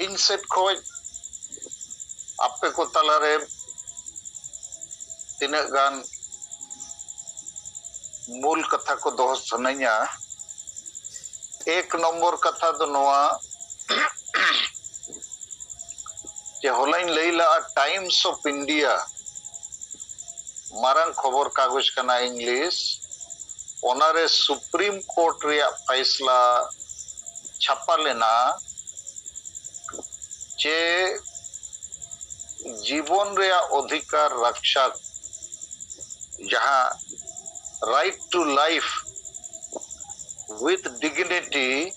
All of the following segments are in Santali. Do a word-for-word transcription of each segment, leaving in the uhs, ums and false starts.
ᱤᱧ ᱥᱮᱫ ᱠᱷᱚᱱ ᱟᱯᱮ ᱠᱚ ᱛᱟᱞᱟᱨᱮ ᱛᱤᱱᱟᱹᱜ ᱜᱟᱱ ᱢᱩᱞ ᱠᱟᱛᱷᱟ ᱠᱚ ᱫᱚᱦᱚ ᱥᱟᱱᱟᱧᱟ᱾ ᱮᱠ ᱱᱚᱢᱵᱚᱨ ᱠᱟᱛᱷᱟ ᱫᱚ ᱱᱚᱣᱟ ᱡᱮ ᱦᱚᱞᱟᱧ ᱞᱟᱹᱭ ᱞᱟᱜᱼᱟ, Times of India, ᱢᱟᱨᱟᱝ ᱠᱷᱚᱵᱚᱨ ᱠᱟᱜᱚᱡᱽ ᱠᱟᱱᱟ ᱤᱝᱞᱤᱥ, ᱚᱱᱟᱨᱮ ᱥᱩᱯᱨᱤᱢ ᱠᱳᱨᱴ ᱨᱮᱭᱟᱜ ᱯᱷᱟᱭᱥᱞᱟ ᱪᱷᱟᱯᱟ ᱞᱮᱱᱟ ᱡᱮ ᱡᱤᱵᱚᱱ ᱨᱮᱭᱟᱜ ᱚᱫᱷᱤᱠᱟᱨ ᱨᱟᱠᱷᱟ, ᱡᱟᱦᱟᱸ Right to Life with Dignity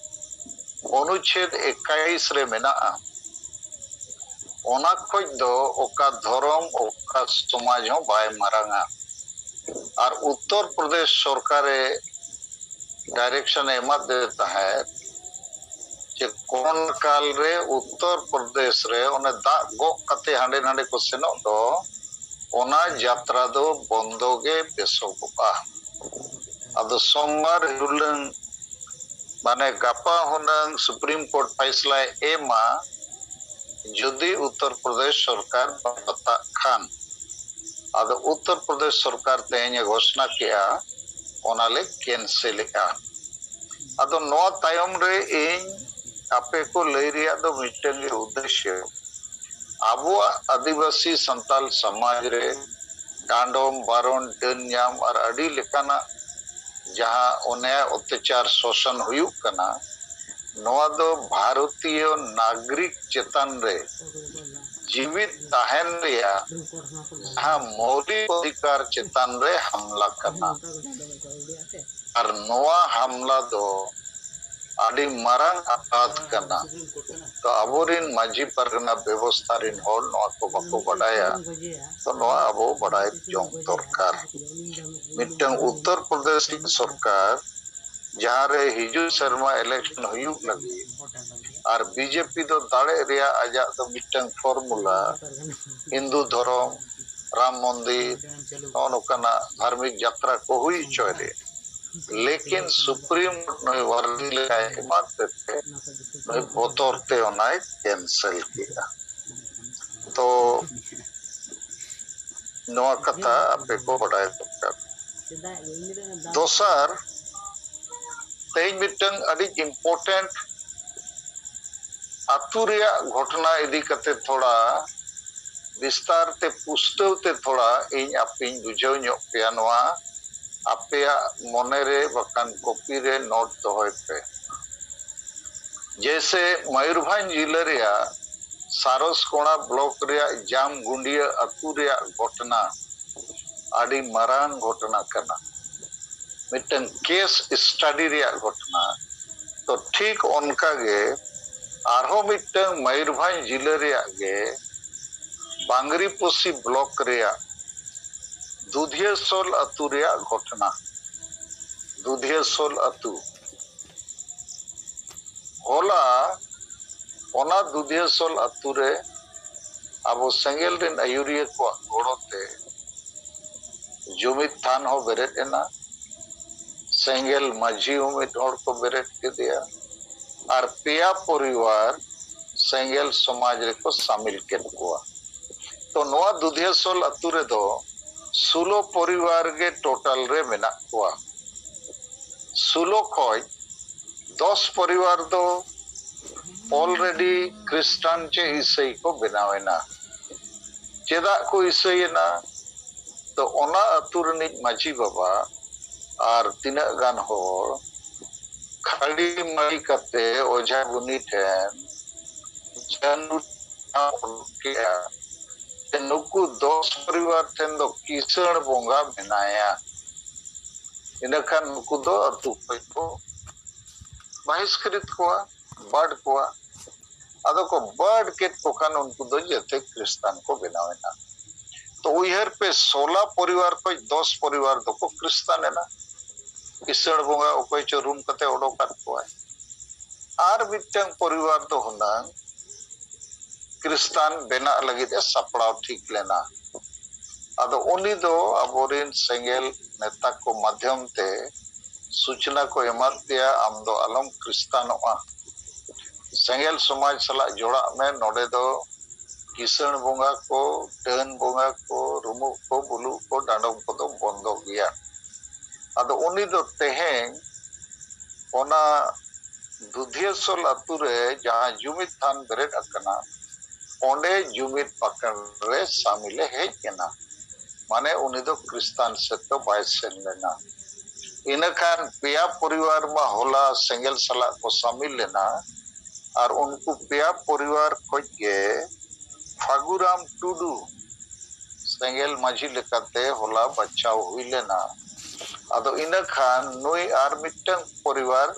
ᱚᱱᱩᱪᱷᱮᱫ ᱮᱠᱟᱭᱤᱥ ᱨᱮ ᱢᱮᱱᱟᱜᱼᱟ, ᱚᱱᱟ ᱠᱷᱚᱡ ᱫᱚ ᱚᱠᱟ ᱫᱷᱚᱨᱚᱢ, ᱚᱠᱟ ᱥᱚᱢᱟᱡᱽ ᱦᱚᱸ ᱵᱟᱭ ᱢᱟᱨᱟᱝᱟ᱾ ᱟᱨ ᱩᱛᱛᱚᱨ ᱯᱨᱚᱫᱮᱥ ᱥᱚᱨᱠᱟᱨᱮ ᱰᱟᱭᱨᱮᱠᱥᱚᱱ ᱮ ᱮᱢᱟᱫᱮ ᱛᱟᱦᱮᱸᱫ ᱡᱮ ᱠᱚᱨᱳᱱᱟ ᱠᱟᱞ ᱨᱮ ᱩᱛᱛᱚᱨ ᱯᱨᱚᱫᱮᱥ ᱨᱮ ᱚᱱᱮ ᱫᱟᱜ ᱜᱚᱜ ᱠᱟᱛᱮ ᱦᱟᱸᱰᱮ ᱱᱟᱰᱮ ᱠᱚ ᱥᱮᱱᱚᱜ ᱫᱚ, ᱚᱱᱟ ᱡᱟᱛᱨᱟ ᱫᱚ ᱵᱚᱱᱫᱚ ᱜᱮ ᱵᱮᱥᱚᱜᱚᱜᱼᱟ᱾ ᱟᱫᱚ ᱥᱳᱢᱵᱟᱨ ᱦᱤᱞᱳᱜ, ᱢᱟᱱᱮ ᱜᱟᱯᱟ ᱦᱩᱱᱟᱹᱝ ᱥᱩᱯᱨᱤᱢ ᱠᱳᱨᱴ ᱯᱷᱟᱭᱥᱞᱟᱭ ᱮᱢᱟ, ᱡᱩᱫᱤ ᱩᱛᱛᱚᱨ ᱯᱨᱚᱫᱮᱥ ᱥᱚᱨᱠᱟᱨ ᱵᱟᱭ ᱵᱟᱛᱟᱜ ᱠᱷᱟᱱ᱾ ᱟᱫᱚ ᱩᱛᱛᱚᱨ ᱯᱨᱚᱫᱮᱥ ᱥᱚᱨᱠᱟᱨ ᱛᱮᱦᱮᱧ ᱮ ᱜᱷᱳᱥᱱᱟ ᱠᱮᱜᱼᱟ, ᱚᱱᱟ ᱞᱮ ᱠᱮᱱᱥᱮᱞᱮᱜᱼᱟ᱾ ᱟᱫᱚ ᱱᱚᱣᱟ ᱛᱟᱭᱚᱢ ᱨᱮ ᱤᱧ ᱟᱯᱮ ᱠᱚ ᱞᱟᱹᱭ ᱨᱮᱭᱟᱜ ᱫᱚ ᱢᱤᱫᱴᱟᱝ ᱜᱮ ᱩᱫᱽᱫᱮᱥᱭᱚ, ᱟᱵᱚᱣᱟᱜ ᱟᱹᱫᱤᱵᱟᱹᱥᱤ ᱥᱟᱱᱛᱟᱞ ᱥᱚᱢᱟᱡᱽ ᱨᱮ ᱰᱟᱸᱰᱚᱢ, ᱵᱟᱨᱚᱱ, ᱰᱟᱹᱱ ᱧᱟᱢ ᱟᱨ ᱟᱹᱰᱤ ᱞᱮᱠᱟᱱᱟᱜ ᱡᱟᱦᱟᱸ ᱚᱱᱭᱟᱭ, ᱚᱛᱛᱟᱪᱟᱨ, ᱥᱳᱥᱚᱱ ᱦᱩᱭᱩᱜ ᱠᱟᱱᱟ, ᱱᱚᱣᱟ ᱫᱚ ᱵᱷᱟᱨᱚᱛᱤᱭᱚ ᱱᱟᱜᱚᱨᱤᱠ ᱪᱮᱛᱟᱱ ᱨᱮ ᱡᱤᱣᱤᱫ ᱛᱟᱦᱮᱱ ᱨᱮᱭᱟᱜ ᱡᱟᱦᱟᱸ ᱢᱳᱣᱞᱤᱠ ᱚᱫᱷᱤᱠᱟᱨ ᱪᱮᱛᱟᱱ ᱨᱮ ᱦᱟᱢᱞᱟ ᱠᱟᱱᱟ᱾ ᱟᱨ ᱱᱚᱣᱟ ᱦᱟᱢᱞᱟ ᱫᱚ ᱟᱹᱰᱤ ᱢᱟᱨᱟᱝ ᱟᱯᱨᱟᱫᱷ ᱠᱟᱱᱟ᱾ ᱛᱚ ᱟᱵᱚᱨᱤᱱ ᱢᱟᱹᱡᱷᱤ ᱯᱟᱨᱜᱟᱱᱟ ᱵᱮᱵᱚᱥᱛᱷᱟ ᱨᱤᱱ ᱦᱚᱲ ᱱᱚᱣᱟ ᱠᱚ ᱵᱟᱠᱚ ᱵᱟᱰᱟᱭᱟ᱾ ᱛᱚ ᱱᱚᱣᱟ ᱟᱵᱚ ᱵᱟᱰᱟᱭ ᱡᱚᱝ ᱫᱚᱨᱠᱟᱨ᱾ ᱢᱤᱫᱴᱟᱝ ᱩᱛᱛᱚᱨ ᱯᱨᱚᱫᱮᱥ ᱨᱤᱱ ᱥᱚᱨᱠᱟᱨ ᱡᱟᱦᱟᱸ ᱨᱮ ᱦᱤᱡᱩᱜ ᱥᱮᱨᱢᱟ ᱤᱞᱮᱠᱥᱚᱱ ᱦᱩᱭᱩᱜ ᱞᱟᱹᱜᱤᱫ, ᱟᱨ ᱵᱤᱡᱮᱯᱤ ᱫᱚ ᱫᱟᱲᱮᱜ ᱨᱮᱭᱟᱜ ᱟᱡᱟᱜ ᱫᱚ ᱢᱤᱫᱴᱟᱝ ᱯᱷᱚᱨᱢᱩᱞᱟ, ᱦᱤᱱᱫᱩ ᱫᱷᱚᱨᱚᱢ, ᱨᱟᱢ ᱢᱚᱱᱫᱤᱨ, ᱱᱚᱜᱼᱚ ᱱᱚᱝᱠᱟᱱᱟᱜ ᱫᱷᱟᱨᱢᱤᱠ ᱡᱟᱛᱨᱟ ᱠᱚ ᱦᱩᱭ ᱦᱚᱪᱚᱭ ᱨᱮ᱾ ᱞᱮᱠᱤᱱ ᱥᱩᱯᱨᱤᱢ ᱠᱳᱨᱴ ᱱᱩᱭ ᱣᱟᱨᱱᱤᱝ ᱞᱮᱠᱟᱭ ᱮᱢᱟᱫ ᱛᱮ ᱱᱩᱭ ᱵᱚᱛᱚᱨ ᱛᱮ ᱚᱱᱟᱭ ᱠᱮᱱᱥᱮᱞ ᱠᱮᱫᱟ᱾ ᱛᱚ ᱱᱚᱣᱟ ᱠᱟᱛᱷᱟ ᱟᱯᱮ ᱠᱚ ᱵᱟᱰᱟᱭ ᱫᱚᱨᱠᱟᱨ᱾ ᱫᱚᱥᱟᱨ, ᱛᱮᱦᱮᱧ ᱢᱤᱫᱴᱟᱝ ᱟᱹᱰᱤ ᱤᱢᱯᱚᱨᱴᱮᱱᱴ ᱟᱹᱛᱩ ᱨᱮᱭᱟᱜ ᱜᱷᱚᱴᱚᱱᱟ ᱤᱫᱤ ᱠᱟᱛᱮ ᱛᱷᱚᱲᱟ ᱵᱤᱥᱛᱟᱨ ᱛᱮ, ᱯᱩᱥᱴᱟᱹᱣ ᱛᱮ ᱛᱷᱚᱲᱟ ᱤᱧ ᱟᱯᱮᱧ ᱵᱩᱡᱷᱟᱹᱣ ᱧᱚᱜ ᱯᱮᱭᱟ᱾ ᱱᱚᱣᱟ ᱟᱯᱮᱭᱟᱜ ᱢᱚᱱᱮ ᱨᱮ ᱵᱟᱠᱷᱟᱱ ᱠᱚᱯᱤ ᱨᱮ ᱱᱳᱴ ᱫᱚᱦᱚᱭ ᱯᱮ᱾ ᱡᱮᱭᱥᱮ ᱢᱚᱭᱩᱨᱵᱷᱚᱸᱡᱽ ᱡᱤᱞᱟᱹ ᱨᱮᱭᱟᱜ ᱥᱟᱨᱚᱥᱠᱳᱲᱟ ᱵᱞᱚᱠ ᱨᱮᱭᱟᱜ ᱡᱟᱢᱜᱩᱸᱰᱤᱭᱟᱹ ᱟᱹᱛᱩ ᱨᱮᱭᱟᱜ ᱜᱷᱚᱴᱚᱱᱟ ᱟᱹᱰᱤ ᱢᱟᱨᱟᱝ ᱜᱷᱚᱴᱚᱱᱟ ᱠᱟᱱᱟ, ᱢᱤᱫᱴᱟᱝ ᱠᱮᱥ ᱥᱴᱟᱰᱤ ᱨᱮᱭᱟᱜ ᱜᱷᱚᱴᱚᱱᱟ᱾ ᱛᱚ ᱴᱷᱤᱠ ᱚᱱᱠᱟ ᱜᱮ ᱟᱨᱦᱚᱸ ᱢᱤᱫᱴᱟᱝ ᱢᱚᱭᱩᱨᱵᱷᱚᱸᱡᱽ ᱡᱤᱞᱟᱹ ᱨᱮᱭᱟᱜ ᱜᱮ ᱵᱟᱝᱨᱤᱯᱚᱥᱤ ᱵᱞᱚᱠ ᱨᱮᱭᱟᱜ ᱫᱩᱫᱷᱤᱭᱟᱹᱥᱳᱞ ᱟᱹᱛᱩ ᱨᱮᱭᱟᱜ ᱜᱷᱚᱴᱚᱱᱟ᱾ ᱫᱩᱫᱷᱤᱭᱟᱹᱥᱳᱞ ᱟᱹᱛᱩ, ᱦᱚᱞᱟ ᱚᱱᱟ ᱫᱩᱫᱷᱤᱭᱟᱹᱥᱳᱞ ᱟᱹᱛᱩ ᱨᱮ ᱟᱵᱚ ᱥᱮᱸᱜᱮᱞ ᱨᱮᱱ ᱟᱹᱭᱩᱨᱤᱭᱟᱹ ᱠᱚᱣᱟᱜ ᱜᱚᱲᱚ ᱛᱮ ᱡᱩᱢᱤᱫ ᱛᱷᱟᱱ ᱦᱚᱸ ᱵᱮᱨᱮᱫ ᱮᱱᱟ᱾ ᱥᱮᱸᱜᱮᱞ ᱢᱟᱹᱡᱷᱤ ᱦᱚᱸ ᱢᱤᱫ ᱦᱚᱲ ᱠᱚ ᱵᱮᱨᱮᱫ ᱠᱮᱫᱮᱭᱟ ᱟᱨ ᱯᱮᱭᱟ ᱯᱚᱨᱤᱵᱟᱨ ᱥᱮᱸᱜᱮᱞ ᱥᱚᱢᱟᱡᱽ ᱨᱮᱠᱚ ᱥᱟᱢᱤᱞ ᱠᱮᱫ ᱠᱚᱣᱟ᱾ ᱛᱚ ᱱᱚᱣᱟ ᱫᱩᱫᱷᱤᱭᱟᱹᱥᱳᱞ ᱟᱹᱛᱩ ᱨᱮᱫᱚ ᱥᱳᱞᱳ ᱯᱚᱨᱤᱵᱟᱨ ᱜᱮ ᱴᱳᱴᱟᱞ ᱨᱮ ᱢᱮᱱᱟᱜ ᱠᱚᱣᱟ᱾ ᱥᱳᱞᱳ ᱠᱷᱚᱡ ᱫᱚᱥ ᱯᱚᱨᱤᱵᱟᱨ ᱫᱚ ᱚᱞᱨᱮᱰᱤ ᱠᱷᱨᱤᱥᱴᱟᱱ ᱪᱮ ᱤᱥᱟᱹᱭ ᱠᱚ ᱵᱮᱱᱟᱣ ᱮᱱᱟ᱾ ᱪᱮᱫᱟᱜ ᱠᱚ ᱤᱥᱟᱹᱭ ᱮᱱᱟ? ᱛᱚ ᱚᱱᱟ ᱟᱹᱛᱩ ᱨᱤᱱᱤᱡ ᱢᱟᱹᱡᱷᱤ ᱵᱟᱵᱟ ᱟᱨ ᱛᱤᱱᱟᱹᱜ ᱜᱟᱱ ᱦᱚᱲ ᱠᱷᱟᱹᱲᱤ ᱢᱟᱹᱲᱤ ᱠᱟᱛᱮ ᱚᱡᱷᱟ ᱜᱩᱱᱤ ᱴᱷᱮᱱ ᱡᱟᱹᱱᱩ ᱚᱰᱚᱠ ᱠᱮᱜᱼᱟ ᱡᱮ ᱱᱩᱠᱩ ᱫᱚᱥ ᱯᱚᱨᱤᱵᱟᱨ ᱴᱷᱮᱱ ᱫᱚ ᱠᱤᱥᱟᱹᱬ ᱵᱚᱸᱜᱟ ᱢᱮᱱᱟᱭᱟ, ᱤᱱᱟᱹᱠᱷᱟᱱ ᱱᱩᱠᱩ ᱫᱚ ᱟᱹᱛᱩ ᱠᱷᱚᱱ ᱠᱚ ᱵᱟᱦᱤᱥᱠᱨᱤᱛ ᱠᱚᱣᱟ, ᱵᱟᱹᱰ ᱠᱚᱣᱟ᱾ ᱟᱫᱚ ᱠᱚ ᱵᱟᱹᱰ ᱠᱮᱫ ᱠᱚ ᱠᱷᱟᱱ ᱩᱱᱠᱩ ᱫᱚ ᱡᱚᱛᱚ ᱠᱷᱨᱤᱥᱴᱟᱱ ᱠᱚ ᱵᱮᱱᱟᱣ ᱮᱱᱟ᱾ ᱛᱚ ᱩᱭᱦᱟᱹᱨ ᱯᱮ, ᱥᱳᱞᱟ ᱯᱚᱨᱤᱵᱟᱨ ᱠᱷᱚᱱ ᱫᱚᱥ ᱯᱚᱨᱤᱵᱟᱨ ᱫᱚᱠᱚ ᱠᱷᱨᱤᱥᱴᱟᱱ ᱮᱱᱟ᱾ ᱠᱤᱥᱟᱹᱬ ᱵᱚᱸᱜᱟ ᱚᱠᱚᱭ ᱪᱚ ᱨᱩᱢ ᱠᱟᱛᱮ ᱚᱰᱚᱠ ᱟᱫ ᱠᱚᱣᱟᱭ᱾ ᱟᱨ ᱢᱤᱫᱴᱟᱝ ᱯᱚᱨᱤᱵᱟᱨ ᱫᱚ ᱦᱩᱱᱟᱹᱝ ᱠᱷᱨᱤᱥᱴᱟᱱ ᱵᱮᱱᱟᱜ ᱞᱟᱹᱜᱤᱫ ᱮ ᱥᱟᱯᱲᱟᱣ ᱴᱷᱤᱠ ᱞᱮᱱᱟ᱾ ᱟᱫᱚ ᱩᱱᱤ ᱫᱚ ᱟᱵᱚᱨᱮᱱ ᱥᱮᱸᱜᱮᱞ ᱱᱮᱛᱟ ᱠᱚ ᱢᱟᱫᱷᱭᱚᱢ ᱛᱮ ᱥᱩᱪᱱᱟ ᱠᱚ ᱮᱢᱟᱫ ᱯᱮᱭᱟ, ᱟᱢ ᱫᱚ ᱟᱞᱚᱢ ᱠᱷᱨᱤᱥᱴᱟᱱᱚᱜᱼᱟ, ᱥᱮᱸᱜᱮᱞ ᱥᱚᱢᱟᱡᱽ ᱥᱟᱞᱟᱜ ᱡᱚᱲᱟᱜ ᱢᱮ, ᱱᱚᱰᱮ ᱫᱚ ᱠᱤᱥᱟᱹᱬ ᱵᱚᱸᱜᱟ ᱠᱚ, ᱰᱟᱹᱱ ᱵᱚᱸᱜᱟ ᱠᱚ, ᱨᱩᱢᱩᱜ ᱠᱚ, ᱵᱩᱞᱩᱜ ᱠᱚ, ᱰᱟᱸᱰᱚᱢ ᱠᱚᱫᱚ ᱵᱚᱱᱫᱚ ᱜᱮᱭᱟ᱾ ᱟᱫᱚ ᱩᱱᱤ ᱫᱚ ᱛᱮᱦᱮᱧ ᱚᱱᱟ ᱫᱩᱫᱷᱤᱭᱟᱹᱥᱚᱞ ᱟᱛᱳ ᱨᱮ ᱡᱟᱦᱟᱸ ᱡᱩᱢᱤᱫ ᱛᱷᱟᱱ ᱵᱮᱨᱮᱫ ᱟᱠᱟᱱᱟ, ᱚᱸᱰᱮ ᱡᱩᱢᱤᱫ ᱯᱟᱠᱟᱲ ᱨᱮ ᱥᱟᱢᱤᱞᱮ ᱦᱮᱡ ᱮᱱᱟ᱾ ᱢᱟᱱᱮ ᱩᱱᱤ ᱫᱚ ᱠᱷᱨᱤᱥᱴᱟᱱ ᱥᱮᱫ ᱫᱚ ᱵᱟᱭ ᱥᱮᱱ ᱞᱮᱱᱟ᱾ ᱤᱱᱟᱹ ᱠᱷᱟᱱ ᱯᱮᱭᱟ ᱯᱚᱨᱤᱵᱟᱨ ᱢᱟ ᱦᱚᱞᱟ ᱥᱮᱸᱜᱮᱞ ᱥᱟᱞᱟᱜ ᱠᱚ ᱥᱟᱢᱤᱞ ᱞᱮᱱᱟ, ᱟᱨ ᱩᱱᱠᱩ ᱯᱮᱭᱟ ᱯᱚᱨᱤᱵᱟᱨ ᱠᱷᱚᱡ ᱜᱮ ᱯᱷᱟᱹᱜᱩᱨᱟᱢ ᱴᱩᱰᱩ ᱥᱮᱸᱜᱮᱞ ᱢᱟᱹᱡᱷᱤ ᱞᱮᱠᱟᱛᱮ ᱦᱚᱞᱟ ᱵᱟᱪᱷᱟᱣ ᱦᱩᱭ ᱞᱮᱱᱟ᱾ ᱟᱫᱚ ᱤᱱᱟᱹ ᱠᱷᱟᱱ ᱱᱩᱭ ᱟᱨ ᱢᱤᱫᱴᱟᱝ ᱯᱚᱨᱤᱵᱟᱨ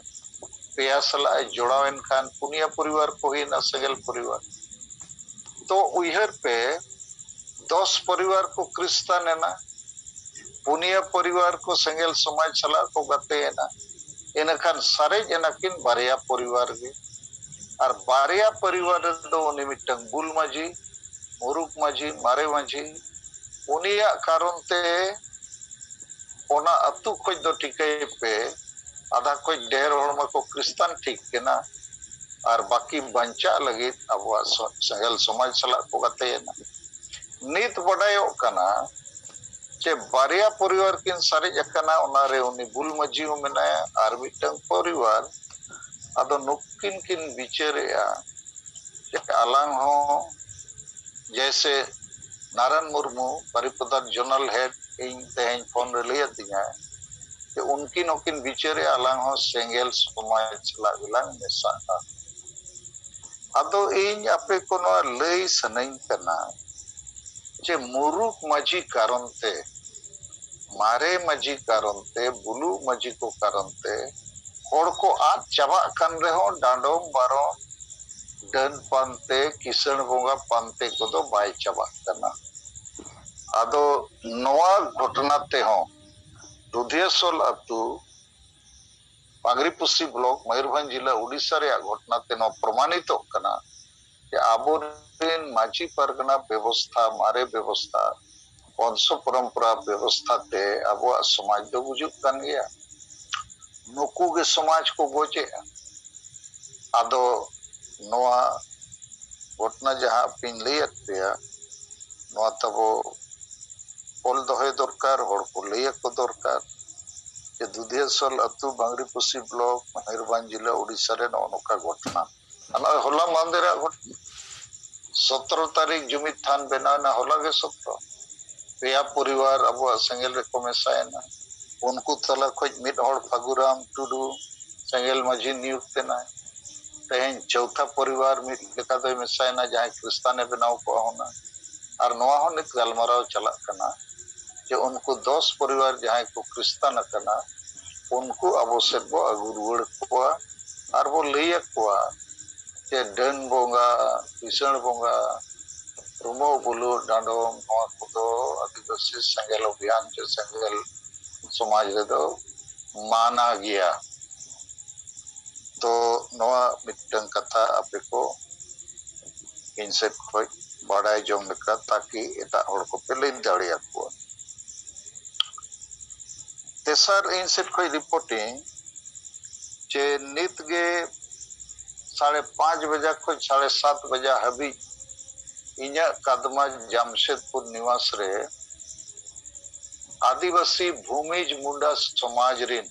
ᱯᱮᱭᱟ ᱥᱟᱞᱟᱜ ᱮ ᱡᱚᱲᱟᱣ ᱮᱱ ᱠᱷᱟᱱ ᱯᱩᱱᱭᱟ ᱯᱚᱨᱤᱵᱟᱨ ᱠᱚ ᱦᱩᱭᱱᱟ ᱥᱮᱸᱜᱮᱞ ᱯᱚᱨᱤᱵᱟᱨ᱾ ᱛᱚ ᱩᱭᱦᱟᱹᱨ ᱯᱮ, ᱫᱚᱥ ᱯᱚᱨᱤᱵᱟᱨ ᱠᱚ ᱠᱷᱨᱤᱥᱴᱟᱱ ᱮᱱᱟ, ᱯᱩᱱᱭᱟ ᱯᱚᱨᱤᱵᱟᱨ ᱠᱚ ᱥᱮᱸᱜᱮᱞ ᱥᱚᱢᱟᱡᱽ ᱥᱟᱞᱟᱜ ᱠᱚ ᱜᱟᱛᱮ ᱮᱱᱟ᱾ ᱤᱱᱟᱹᱠᱷᱟᱱ ᱥᱟᱨᱮᱡ ᱮᱱᱟᱠᱤᱱ ᱵᱟᱨᱭᱟ ᱯᱚᱨᱤᱵᱟᱨ ᱜᱮ᱾ ᱟᱨ ᱵᱟᱨᱭᱟ ᱯᱚᱨᱤᱵᱟᱨ ᱨᱮᱫᱚ ᱩᱱᱤ ᱢᱤᱫᱴᱟᱝ ᱵᱩᱞ ᱢᱟᱹᱡᱷᱤ, ᱢᱩᱨᱩᱠ ᱢᱟᱹᱡᱷᱤ, ᱢᱟᱨᱮ ᱢᱟᱹᱡᱷᱤ, ᱩᱱᱤᱭᱟᱜ ᱠᱟᱨᱚᱱ ᱛᱮ ᱚᱱᱟ ᱟᱹᱛᱩ ᱠᱷᱚᱡ ᱫᱚ ᱴᱷᱤᱠᱟᱹᱭ ᱯᱮ, ᱟᱫᱷᱟ ᱠᱷᱚᱡ ᱰᱷᱮᱨ ᱦᱚᱲ ᱢᱟᱠᱚ ᱠᱷᱨᱤᱥᱴᱟᱱ ᱴᱷᱤᱠ ᱠᱟᱱᱟ, ᱟᱨ ᱵᱟᱹᱠᱤ ᱵᱟᱧᱪᱟᱜ ᱞᱟᱹᱜᱤᱫ ᱟᱵᱚᱣᱟᱜ ᱥᱚ-, ᱥᱮᱸᱜᱮᱞ ᱥᱚᱢᱟᱡᱽ ᱥᱟᱞᱟᱜ ᱠᱚ ᱜᱟᱛᱮᱭᱮᱱᱟ᱾ ᱱᱤᱛ ᱵᱟᱰᱟᱭᱚᱜ ᱠᱟᱱᱟ ᱡᱮ ᱵᱟᱨᱭᱟ ᱯᱚᱨᱤᱵᱟᱨ ᱠᱤᱱ ᱥᱟᱨᱮᱡ ᱟᱠᱟᱱᱟ, ᱚᱱᱟᱨᱮ ᱩᱱᱤ ᱵᱩᱞ ᱢᱟᱹᱡᱷᱤ ᱦᱚᱸ ᱢᱮᱱᱟᱭᱟ ᱟᱨ ᱢᱤᱫᱴᱟᱝ ᱯᱚᱨᱤᱵᱟᱨ᱾ ᱟᱫᱚ ᱱᱩᱠᱤᱱ ᱠᱤᱱ ᱵᱤᱪᱟᱹᱨᱮᱜᱼᱟ ᱡᱮ ᱟᱞᱟᱝ ᱦᱚᱸ, ᱡᱮᱭᱥᱮ ᱱᱟᱨᱟᱱ ᱢᱩᱨᱢᱩ, ᱵᱟᱨᱤᱯᱚᱫᱟ ᱡᱳᱱᱟᱞ ᱦᱮᱰ, ᱤᱧ ᱛᱮᱦᱮᱧ ᱯᱷᱳᱱ ᱨᱮ ᱞᱟᱹᱭ ᱟᱹᱫᱤᱧᱟᱭ ᱡᱮ ᱩᱱᱠᱤᱱ ᱦᱚᱸᱠᱤᱱ ᱵᱤᱪᱟᱹᱨᱮᱜᱼᱟ, ᱟᱞᱟᱝ ᱦᱚᱸ ᱥᱮᱸᱜᱮᱞ ᱥᱚᱢᱟᱡᱽ ᱥᱟᱞᱟᱜ ᱜᱮᱞᱟᱝ ᱢᱮᱥᱟᱜᱼᱟ᱾ ᱟᱫᱚ ᱤᱧ ᱟᱯᱮ ᱠᱚ ᱱᱚᱣᱟ ᱞᱟᱹᱭ ᱥᱟᱱᱟᱧ ᱠᱟᱱᱟ ᱡᱮ ᱢᱩᱨᱩᱠ ᱢᱟᱹᱡᱷᱤ ᱠᱟᱨᱚᱱ ᱛᱮ, ᱢᱟᱨᱮ ᱢᱟᱹᱡᱷᱤ ᱠᱟᱨᱚᱱ ᱛᱮ, ᱵᱩᱞᱩᱜ ᱢᱟᱹᱡᱷᱤ ᱠᱚ ᱠᱟᱨᱚᱱ ᱛᱮ ᱦᱚᱲ ᱠᱚ ᱟᱫ ᱪᱟᱵᱟᱜ ᱠᱟᱱ ᱨᱮᱦᱚᱸ ᱰᱟᱸᱰᱚᱢ ᱵᱟᱨᱚᱱ, ᱰᱟᱹᱱ ᱯᱟᱱᱛᱮ, ᱠᱤᱥᱟᱹᱬ ᱵᱚᱸᱜᱟ ᱯᱟᱱᱛᱮ ᱠᱚᱫᱚ ᱵᱟᱭ ᱪᱟᱵᱟᱜ ᱠᱟᱱᱟ᱾ ᱟᱫᱚ ᱱᱚᱣᱟ ᱜᱷᱚᱴᱚᱱᱟ ᱛᱮᱦᱚᱸ ᱫᱩᱫᱷᱤᱭᱟᱹᱥᱚᱞ ᱟᱹᱛᱩ, ᱯᱟᱜᱽᱨᱤᱯᱩᱥᱤ ᱵᱞᱚᱠ, ᱢᱚᱭᱩᱨᱵᱷᱚᱸᱡᱽ ᱡᱤᱞᱟ, ᱩᱰᱤᱥᱟ ᱨᱮᱭᱟᱜ ᱜᱷᱚᱴᱚᱱᱟ ᱛᱮ ᱱᱚᱣᱟ ᱯᱨᱚᱢᱟᱱᱤᱛᱚᱜ ᱠᱟᱱᱟ ᱡᱮ ᱟᱵᱚᱨᱮᱱ ᱢᱟᱹᱡᱷᱤ ᱯᱟᱨᱜᱟᱱᱟ ᱵᱮᱵᱚᱥᱛᱷᱟ, ᱢᱟᱨᱮ ᱵᱮᱵᱚᱥᱛᱷᱟ, ᱵᱚᱝᱥᱚ ᱯᱚᱨᱚᱢᱯᱚᱨᱟ ᱵᱮᱵᱚᱥᱛᱷᱟ ᱛᱮ ᱟᱵᱚᱣᱟᱜ ᱥᱚᱢᱟᱡᱽ ᱫᱚ ᱜᱩᱡᱩᱜ ᱠᱟᱱ ᱜᱮᱭᱟ᱾ ᱱᱩᱠᱩ ᱜᱮ ᱥᱚᱢᱟᱡᱽ ᱠᱚ ᱜᱚᱡᱮᱜᱼᱟ᱾ ᱟᱫᱚ ᱱᱚᱣᱟ ᱜᱷᱚᱴᱚᱱᱟ ᱡᱟᱦᱟᱸ ᱯᱮᱧ ᱞᱟᱹᱭᱟᱫ ᱯᱮᱭᱟ, ᱱᱚᱣᱟ ᱛᱟᱵᱚ ᱚᱞ ᱫᱚᱦᱚᱭ ᱫᱚᱨᱠᱟᱨ, ᱦᱚᱲ ᱠᱚ ᱞᱟᱹᱭ ᱟᱠᱚ ᱫᱚᱨᱠᱟᱨ ᱡᱮ ᱫᱩᱫᱷᱤᱭᱟᱹᱥᱚᱞ ᱟᱹᱛᱩ, ᱵᱟᱝᱨᱤᱯᱚᱥᱤ ᱵᱞᱚᱠ, ᱢᱚᱭᱩᱨᱵᱷᱚᱸᱡᱽ ᱡᱤᱞᱟᱹ, ᱳᱰᱤᱥᱟ ᱨᱮ ᱱᱚᱜᱼᱚ ᱱᱚᱝᱠᱟ ᱜᱷᱚᱴᱚᱱᱟ᱾ ᱟᱨ ᱱᱚᱜᱼᱚᱭ ᱦᱚᱞᱟ ᱢᱟᱦᱫᱮᱨᱟᱜ ᱜᱷᱚᱴᱚᱱᱟ, ᱥᱚᱛᱨᱚ ᱛᱟᱹᱨᱤᱠᱷ ᱡᱩᱢᱤᱫ ᱛᱷᱟᱱ ᱵᱮᱱᱟᱣ ᱮᱱᱟ, ᱦᱚᱞᱟ ᱜᱮ ᱥᱚᱛᱨᱚ᱾ ᱯᱮᱭᱟ ᱯᱚᱨᱤᱵᱟᱨ ᱟᱵᱚᱣᱟᱜ ᱥᱮᱸᱜᱮᱞ ᱨᱮᱠᱚ ᱢᱮᱥᱟᱭᱮᱱᱟ᱾ ᱩᱱᱠᱩ ᱛᱟᱞᱟ ᱠᱷᱚᱱ ᱢᱤᱫ ᱦᱚᱲ ᱯᱷᱟᱹᱜᱩᱨᱟᱢ ᱴᱩᱰᱩ ᱥᱮᱸᱜᱮᱞ ᱢᱟᱹᱡᱷᱤ ᱱᱤᱭᱩᱠᱛ ᱮᱱᱟᱭ᱾ ᱛᱮᱦᱮᱧ ᱪᱳᱣᱛᱷᱟ ᱯᱚᱨᱤᱵᱟᱨ ᱢᱤᱫ ᱞᱮᱠᱟ ᱫᱚᱭ ᱢᱮᱥᱟᱭᱮᱱᱟ, ᱡᱟᱦᱟᱸᱭ ᱠᱷᱨᱤᱥᱛᱟᱱᱮ ᱵᱮᱱᱟᱣ ᱠᱚᱜᱼᱟ ᱦᱩᱱᱟᱹᱝ᱾ ᱟᱨ ᱱᱚᱣᱟ ᱦᱚᱸ ᱱᱤᱛ ᱜᱟᱞᱢᱟᱨᱟᱣ ᱪᱟᱞᱟᱜ ᱠᱟᱱᱟ ᱡᱮ ᱩᱱᱠᱩ ᱫᱚᱥ ᱯᱚᱨᱤᱵᱟᱨ ᱡᱟᱦᱟᱸᱭ ᱠᱚ ᱠᱷᱨᱤᱥᱛᱟᱱ ᱟᱠᱟᱱᱟ, ᱩᱱᱠᱩ ᱟᱵᱚ ᱥᱮᱫ ᱵᱚ ᱟᱹᱜᱩ ᱨᱩᱣᱟᱹᱲ ᱠᱚᱣᱟ ᱟᱨ ᱵᱚ ᱞᱟᱹᱭ ᱟᱠᱚᱣᱟ ᱡᱮ ᱰᱟᱹᱱ ᱵᱚᱸᱜᱟ, ᱠᱤᱥᱟᱹᱬ ᱵᱚᱸᱜᱟ, ᱨᱩᱢᱟᱹᱣ ᱵᱩᱞᱩ ᱰᱟᱸᱰᱚᱢ, ᱱᱚᱣᱟ ᱠᱚᱫᱚ ᱟᱹᱫᱤᱵᱟᱹᱥᱤ ᱥᱮᱸᱜᱮᱞ ᱚᱵᱷᱤᱭᱟᱱ ᱪᱮ ᱥᱮᱸᱜᱮᱞ ᱥᱚᱢᱟᱡᱽ ᱨᱮᱫᱚ ᱢᱟᱱᱟ ᱜᱮᱭᱟ᱾ ᱛᱚ ᱱᱚᱣᱟ ᱢᱤᱫᱴᱟᱝ ᱠᱟᱛᱷᱟ ᱟᱯᱮ ᱠᱚ ᱤᱧ ᱥᱮᱫ ᱠᱷᱚᱱ ᱵᱟᱰᱟᱭ ᱡᱚᱝ ᱞᱮᱠᱟ, ᱛᱟᱠᱤ ᱮᱴᱟᱜ ᱦᱚᱲ ᱠᱚᱯᱮ ᱞᱟᱹᱭ ᱫᱟᱲᱮᱭᱟᱠᱚᱣᱟ᱾ ᱛᱮᱥᱟᱨ ᱤᱧ ᱥᱮᱫ ᱠᱷᱚᱱ ᱨᱤᱯᱳᱨᱴᱤᱝ ᱡᱮ ᱱᱤᱛ ᱜᱮ ᱥᱟᱲᱮ ᱯᱟᱸᱪ ᱵᱟᱡᱟ ᱠᱷᱚᱱ ᱥᱟᱲᱮ ᱥᱟᱛ ᱵᱟᱡᱟ ᱦᱟᱹᱵᱤᱡ ᱤᱧᱟᱹᱜ ᱠᱟᱫᱢᱟ ᱡᱟᱢᱥᱮᱫᱽᱯᱩᱨ ᱱᱤᱣᱟᱥ ᱨᱮ ᱟᱹᱫᱤᱵᱟᱹᱥᱤ ᱵᱷᱩᱢᱤᱡᱽ ᱢᱩᱱᱰᱟ ᱥᱚᱢᱟᱡᱽ ᱨᱤᱱ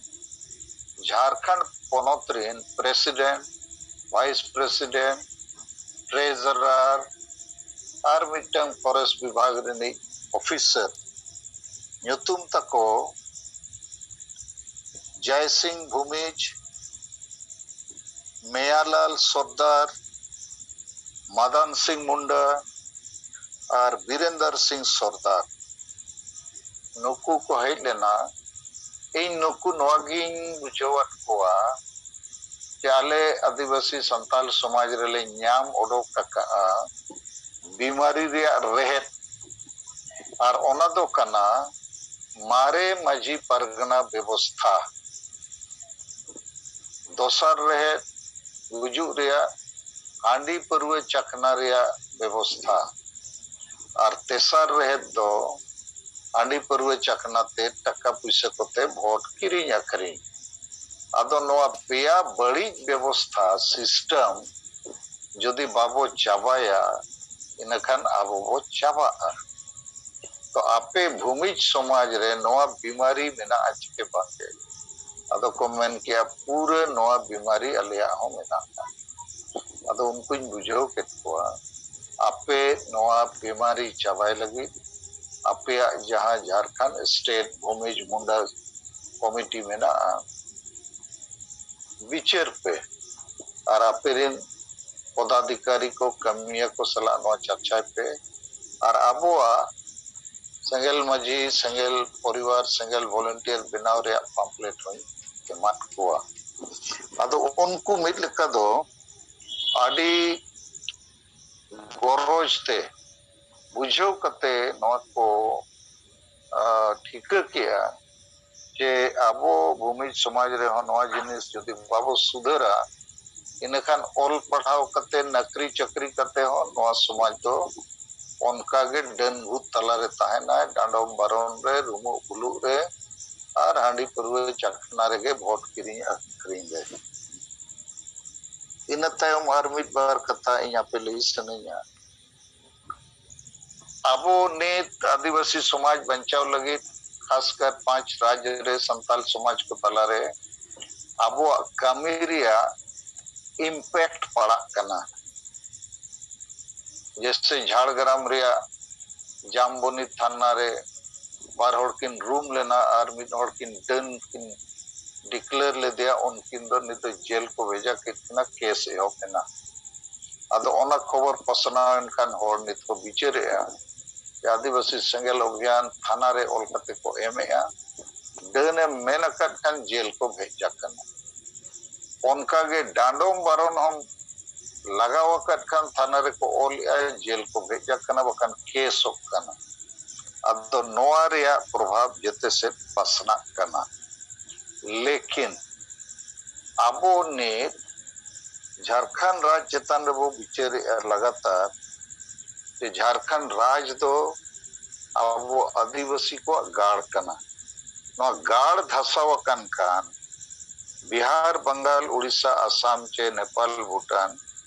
ᱡᱷᱟᱨᱠᱷᱚᱸᱰ ᱯᱚᱱᱚᱛ ᱨᱤᱱ ᱯᱨᱮᱥᱤᱰᱮᱱᱴ, ᱵᱷᱟᱭᱤᱥ ᱯᱨᱮᱥᱤᱰᱮᱱᱴ, ᱴᱨᱮᱡᱟᱨᱟᱨ ᱟᱨ ᱢᱤᱫᱴᱟᱝ ᱯᱷᱚᱨᱮᱥᱴ ᱵᱤᱵᱷᱟᱜᱽ ᱨᱤᱱᱤᱡ ᱚᱯᱷᱤᱥᱟᱨ ᱧᱩᱛᱩᱢ ᱛᱟᱠᱚ ᱡᱟᱭ ᱥᱤᱝ ᱵᱷᱩᱢᱤᱡᱽ, ᱢᱮᱭᱟᱞᱟᱞ ᱥᱚᱨᱫᱟᱨ, ᱢᱟᱫᱟᱱ ᱥᱤᱝ ᱢᱩᱱᱰᱟ ᱟᱨ ᱵᱤᱨᱮᱱᱫᱟᱨ ᱥᱤᱝ ᱥᱚᱨᱫᱟᱨ, ᱱᱩᱠᱩ ᱠᱚ ᱦᱮᱡ ᱞᱮᱱᱟ᱾ ᱤᱧ ᱱᱩᱠᱩ ᱱᱚᱣᱟ ᱜᱤᱧ ᱵᱩᱡᱷᱟᱹᱣᱟᱫ ᱠᱚᱣᱟ ᱡᱮ ᱟᱞᱮ ᱟᱹᱫᱤᱵᱟᱹᱥᱤ ᱥᱟᱱᱛᱟᱲ ᱥᱚᱢᱟᱡᱽ ᱨᱮᱞᱮ ᱧᱟᱢ ᱚᱰᱚᱠ ᱟᱠᱟᱫᱼᱟ ᱵᱤᱢᱟᱨᱤ ᱨᱮᱭᱟᱜ ᱨᱮᱦᱮᱫ, ᱟᱨ ᱚᱱᱟ ᱫᱚ ᱠᱟᱱᱟ ᱢᱟᱨᱮ ᱢᱟᱹᱡᱷᱤ ᱯᱟᱨᱜᱟᱱᱟ ᱵᱮᱵᱚᱥᱛᱷᱟ᱾ ᱫᱚᱥᱟᱨ ᱨᱮᱦᱮᱫ ᱜᱩᱡᱩᱜ ᱨᱮᱭᱟᱜ ᱦᱟᱺᱰᱤ ᱯᱟᱹᱨᱣᱟᱹ ᱪᱟᱠᱷᱱᱟ ᱨᱮᱭᱟᱜ ᱵᱮᱵᱚᱥᱛᱷᱟ, ᱟᱨ ᱛᱮᱥᱟᱨ ᱨᱮᱦᱮᱫ ᱫᱚ ᱦᱟᱺᱰᱤ ᱯᱟᱹᱨᱣᱟᱹ ᱪᱟᱠᱷᱱᱟ ᱛᱮ ᱴᱟᱠᱟ ᱯᱩᱭᱥᱟᱹ ᱠᱚᱛᱮ ᱵᱷᱳᱴ ᱠᱤᱨᱤᱧ ᱟᱹᱠᱷᱨᱤᱧ᱾ ᱟᱫᱚ ᱱᱚᱣᱟ ᱯᱮᱭᱟ ᱵᱟᱹᱲᱤᱡ ᱵᱮᱵᱚᱥᱛᱷᱟ, system, ᱡᱩᱫᱤ ᱵᱟᱵᱚ ᱪᱟᱵᱟᱭᱟ, ᱤᱱᱟᱹᱠᱷᱟᱱ ᱟᱵᱚ ᱵᱚ ᱪᱟᱵᱟᱜᱼᱟ᱾ ᱛᱚ ᱟᱯᱮ ᱵᱷᱩᱢᱤᱡᱽ ᱥᱚᱢᱟᱡᱽ ᱨᱮ ᱱᱚᱣᱟ ᱵᱤᱢᱟᱨᱤ ᱢᱮᱱᱟᱜᱼᱟ ᱪᱮ ᱵᱟᱝᱜᱮ? ᱟᱫᱚ ᱠᱚ ᱢᱮᱱ ᱠᱮᱜᱼᱟ, ᱯᱩᱨᱟᱹ ᱱᱚᱣᱟ ᱵᱤᱢᱟᱨᱤ ᱟᱞᱮᱭᱟᱜ ᱦᱚᱸ ᱢᱮᱱᱟᱜᱼᱟ᱾ ᱟᱫᱚ ᱩᱱᱠᱩᱧ ᱵᱩᱡᱷᱟᱹᱣ ᱠᱮᱫ ᱠᱚᱣᱟ, ᱟᱯᱮ ᱱᱚᱣᱟ ᱵᱤᱢᱟᱨᱤ ᱪᱟᱵᱟᱭ ᱞᱟᱹᱜᱤᱫ ᱟᱯᱮᱭᱟᱜ ᱡᱟᱦᱟᱸ ᱡᱷᱟᱲᱠᱷᱚᱸᱰ State ᱵᱷᱩᱢᱤᱡᱽ ᱢᱩᱱᱰᱟ ᱠᱚᱢᱤᱴᱤ ᱢᱮᱱᱟᱜᱼᱟ, ᱵᱤᱪᱟᱹᱨ ᱯᱮ ᱟᱨ ᱟᱯᱮ ᱨᱮᱱ ᱯᱚᱫᱟᱫᱷᱤᱠᱟᱨᱤ ᱠᱚ, ᱠᱟᱹᱢᱤᱭᱟᱹ ᱠᱚ ᱥᱟᱞᱟᱜ ᱱᱚᱣᱟ ᱪᱟᱨᱪᱟᱭ ᱯᱮ᱾ ᱟᱨ ᱟᱵᱚᱣᱟᱜ ᱥᱮᱸᱜᱮᱞ ᱢᱟᱹᱡᱷᱤ, ᱥᱮᱸᱜᱮᱞ ᱯᱚᱨᱤᱵᱟᱨ, ᱥᱮᱸᱜᱮᱞ volunteer ᱵᱮᱱᱟᱣ ᱨᱮᱭᱟᱜ pamphlet ᱦᱚᱸᱧ ᱮᱢᱟᱫ ᱠᱚᱣᱟ᱾ ᱟᱫᱚ ᱩᱱᱠᱩ ᱢᱤᱫ ᱞᱮᱠᱟ ᱫᱚ ᱟᱹᱰᱤ ᱜᱚᱨᱚᱡᱽ ᱛᱮ ᱵᱩᱡᱷᱟᱹᱣ ᱠᱟᱛᱮ ᱱᱚᱣᱟ ᱠᱚ, ᱟ, ᱴᱷᱤᱠᱟᱹ ᱠᱮᱜᱼᱟ ᱡᱮ ᱟᱵᱚ ᱵᱷᱩᱢᱤᱡᱽ ᱥᱚᱢᱟᱡᱽ ᱨᱮᱦᱚᱸ ᱱᱚᱣᱟ ᱡᱤᱱᱤᱥ ᱡᱩᱫᱤ ᱵᱟᱵᱚ ᱥᱩᱫᱷᱟᱹᱨᱟ, ᱤᱱᱟᱹᱠᱷᱟᱱ ᱚᱞ ᱯᱟᱲᱦᱟᱣ ᱠᱟᱛᱮ, ᱱᱟᱹᱠᱨᱤ ᱪᱟᱹᱠᱨᱤ ᱠᱟᱛᱮ ᱦᱚᱸ ᱱᱚᱣᱟ ᱥᱚᱢᱟᱡᱽ ᱫᱚ ᱚᱱᱠᱟ ᱜᱮ ᱰᱟᱹᱱ ᱵᱷᱩᱛ ᱛᱟᱞᱟ ᱨᱮ ᱛᱟᱦᱮᱱᱟ, ᱰᱟᱸᱰᱚᱢ ᱵᱟᱨᱚᱱ ᱨᱮ, ᱨᱩᱢᱩᱜ ᱵᱩᱞᱩᱜ ᱨᱮ, ᱟᱨ ᱦᱟᱺᱰᱤ ᱯᱟᱹᱨᱣᱟᱹ ᱪᱟᱠᱷᱱᱟ ᱨᱮᱜᱮ ᱵᱷᱳᱴ ᱠᱤᱨᱤᱧ ᱟᱹᱠᱷᱨᱤᱧ ᱨᱮ᱾ ᱤᱱᱟᱹ ᱛᱟᱭᱚᱢ ᱟᱨ ᱢᱤᱫ ᱵᱟᱨ ᱠᱟᱛᱷᱟ ᱤᱧ ᱟᱯᱮ ᱞᱟᱹᱭ ᱥᱟᱱᱟᱧᱟ᱾ ᱟᱵᱚ ᱱᱤᱛ ᱟᱹᱫᱤᱵᱟᱹᱥᱤ ᱥᱚᱢᱟᱡᱽ ᱵᱟᱧᱪᱟᱣ ᱞᱟᱹᱜᱤᱫ, ᱠᱷᱟᱥᱠᱟᱨ ᱯᱟᱸᱪ ᱨᱟᱡᱽ ᱨᱮ ᱥᱟᱱᱛᱟᱞ ᱥᱚᱢᱟᱡᱽ ᱠᱚ ᱛᱟᱞᱟᱨᱮ ᱟᱵᱚᱣᱟᱜ ᱠᱟᱹᱢᱤ ᱨᱮᱭᱟᱜ impact ᱯᱟᱲᱟᱜ ᱠᱟᱱᱟ᱾ ᱡᱮᱭᱥᱮ ᱡᱷᱟᱲᱜᱨᱟᱢ ᱨᱮᱭᱟᱜ ᱡᱟᱢᱵᱚᱱᱤ ᱛᱷᱟᱱᱟ ᱨᱮ ᱵᱟᱨ ᱦᱚᱲ ᱠᱤᱱ ᱨᱩᱢ ᱞᱮᱱᱟ ᱟᱨ ᱢᱤᱫ ᱦᱚᱲ ᱠᱤᱱ ᱰᱟᱹᱱ ᱠᱤᱱ declare ᱞᱮᱫᱮᱭᱟ, ᱩᱱᱠᱤᱱ ᱫᱚ ᱱᱤᱛ ᱫᱚ ᱡᱮᱞ ᱠᱚ ᱵᱷᱮᱡᱟ ᱠᱮᱫ ᱠᱤᱱᱟ, case ᱮᱦᱚᱵ ᱮᱱᱟ᱾ ᱟᱫᱚ ᱚᱱᱟ ᱠᱷᱚᱵᱚᱨ ᱯᱟᱥᱱᱟᱣ ᱮᱱ ᱠᱷᱟᱱ ᱦᱚᱲ ᱱᱤᱛ ᱠᱚ ᱵᱤᱪᱟᱹᱨᱮᱜᱼᱟ ᱡᱮ ᱟᱹᱫᱤᱵᱟᱹᱥᱤ ᱥᱮᱸᱜᱮᱞ ᱚᱵᱷᱤᱭᱟᱱ ᱛᱷᱟᱱᱟ ᱨᱮ ᱚᱞ ᱠᱟᱛᱮ ᱠᱚ ᱮᱢᱮᱜᱼᱟ, ᱰᱟᱹᱱ ᱮ ᱢᱮᱱ ᱟᱠᱟᱫ ᱠᱷᱟᱱ ᱡᱮᱞ ᱠᱚ ᱵᱷᱮᱡᱟ ᱠᱟᱱᱟ᱾ ᱚᱱᱠᱟᱜᱮ ᱰᱟᱸᱰᱚᱢ ᱵᱟᱨᱚᱱ ᱦᱚᱸ ᱞᱟᱜᱟᱣ ᱟᱠᱟᱫ ᱠᱷᱟᱱ ᱛᱷᱟᱱᱟ ᱨᱮᱠᱚ ᱚᱞᱮᱜᱼᱟ, ᱡᱮᱞ ᱠᱚ ᱵᱷᱮᱡᱟ ᱠᱟᱱᱟ, ᱵᱟᱠᱷᱟᱱ ᱠᱮᱥᱚᱜ ᱠᱟᱱᱟ᱾ ᱟᱫᱚ ᱱᱚᱣᱟ ᱨᱮᱭᱟᱜ ᱯᱨᱚᱵᱷᱟᱵᱽ ᱡᱮᱛᱮ ᱥᱮᱫ ᱯᱟᱥᱱᱟᱜ ᱠᱟᱱᱟ᱾ ᱞᱮᱠᱤᱱ ᱟᱵᱚ ᱱᱤᱛ ᱡᱷᱟᱲᱠᱷᱚᱸᱰ ᱨᱟᱡᱽ ᱪᱮᱛᱟᱱ ᱨᱮᱵᱚ ᱵᱤᱪᱟᱹᱨᱮᱜᱼᱟ ᱞᱟᱜᱟᱛᱟᱨ, ᱡᱮ ᱡᱷᱟᱲᱠᱷᱚᱸᱰ ᱨᱟᱡᱽ ᱫᱚ ᱟᱵᱚ ᱟᱹᱫᱤᱵᱟᱹᱥᱤ ᱠᱚᱣᱟᱜ ᱜᱟᱲ ᱠᱟᱱᱟ᱾ ᱱᱚᱣᱟ ᱜᱟᱲ ᱫᱷᱟᱥᱟᱣ ᱟᱠᱟᱱ ᱠᱷᱟᱱ ᱵᱤᱦᱟᱨ, ᱵᱟᱝᱜᱟᱞ, ᱩᱲᱤᱥᱥᱟ, ᱟᱥᱟᱢ ᱪᱮ ᱱᱮᱯᱟᱞ, ᱵᱷᱩᱴᱟᱱ,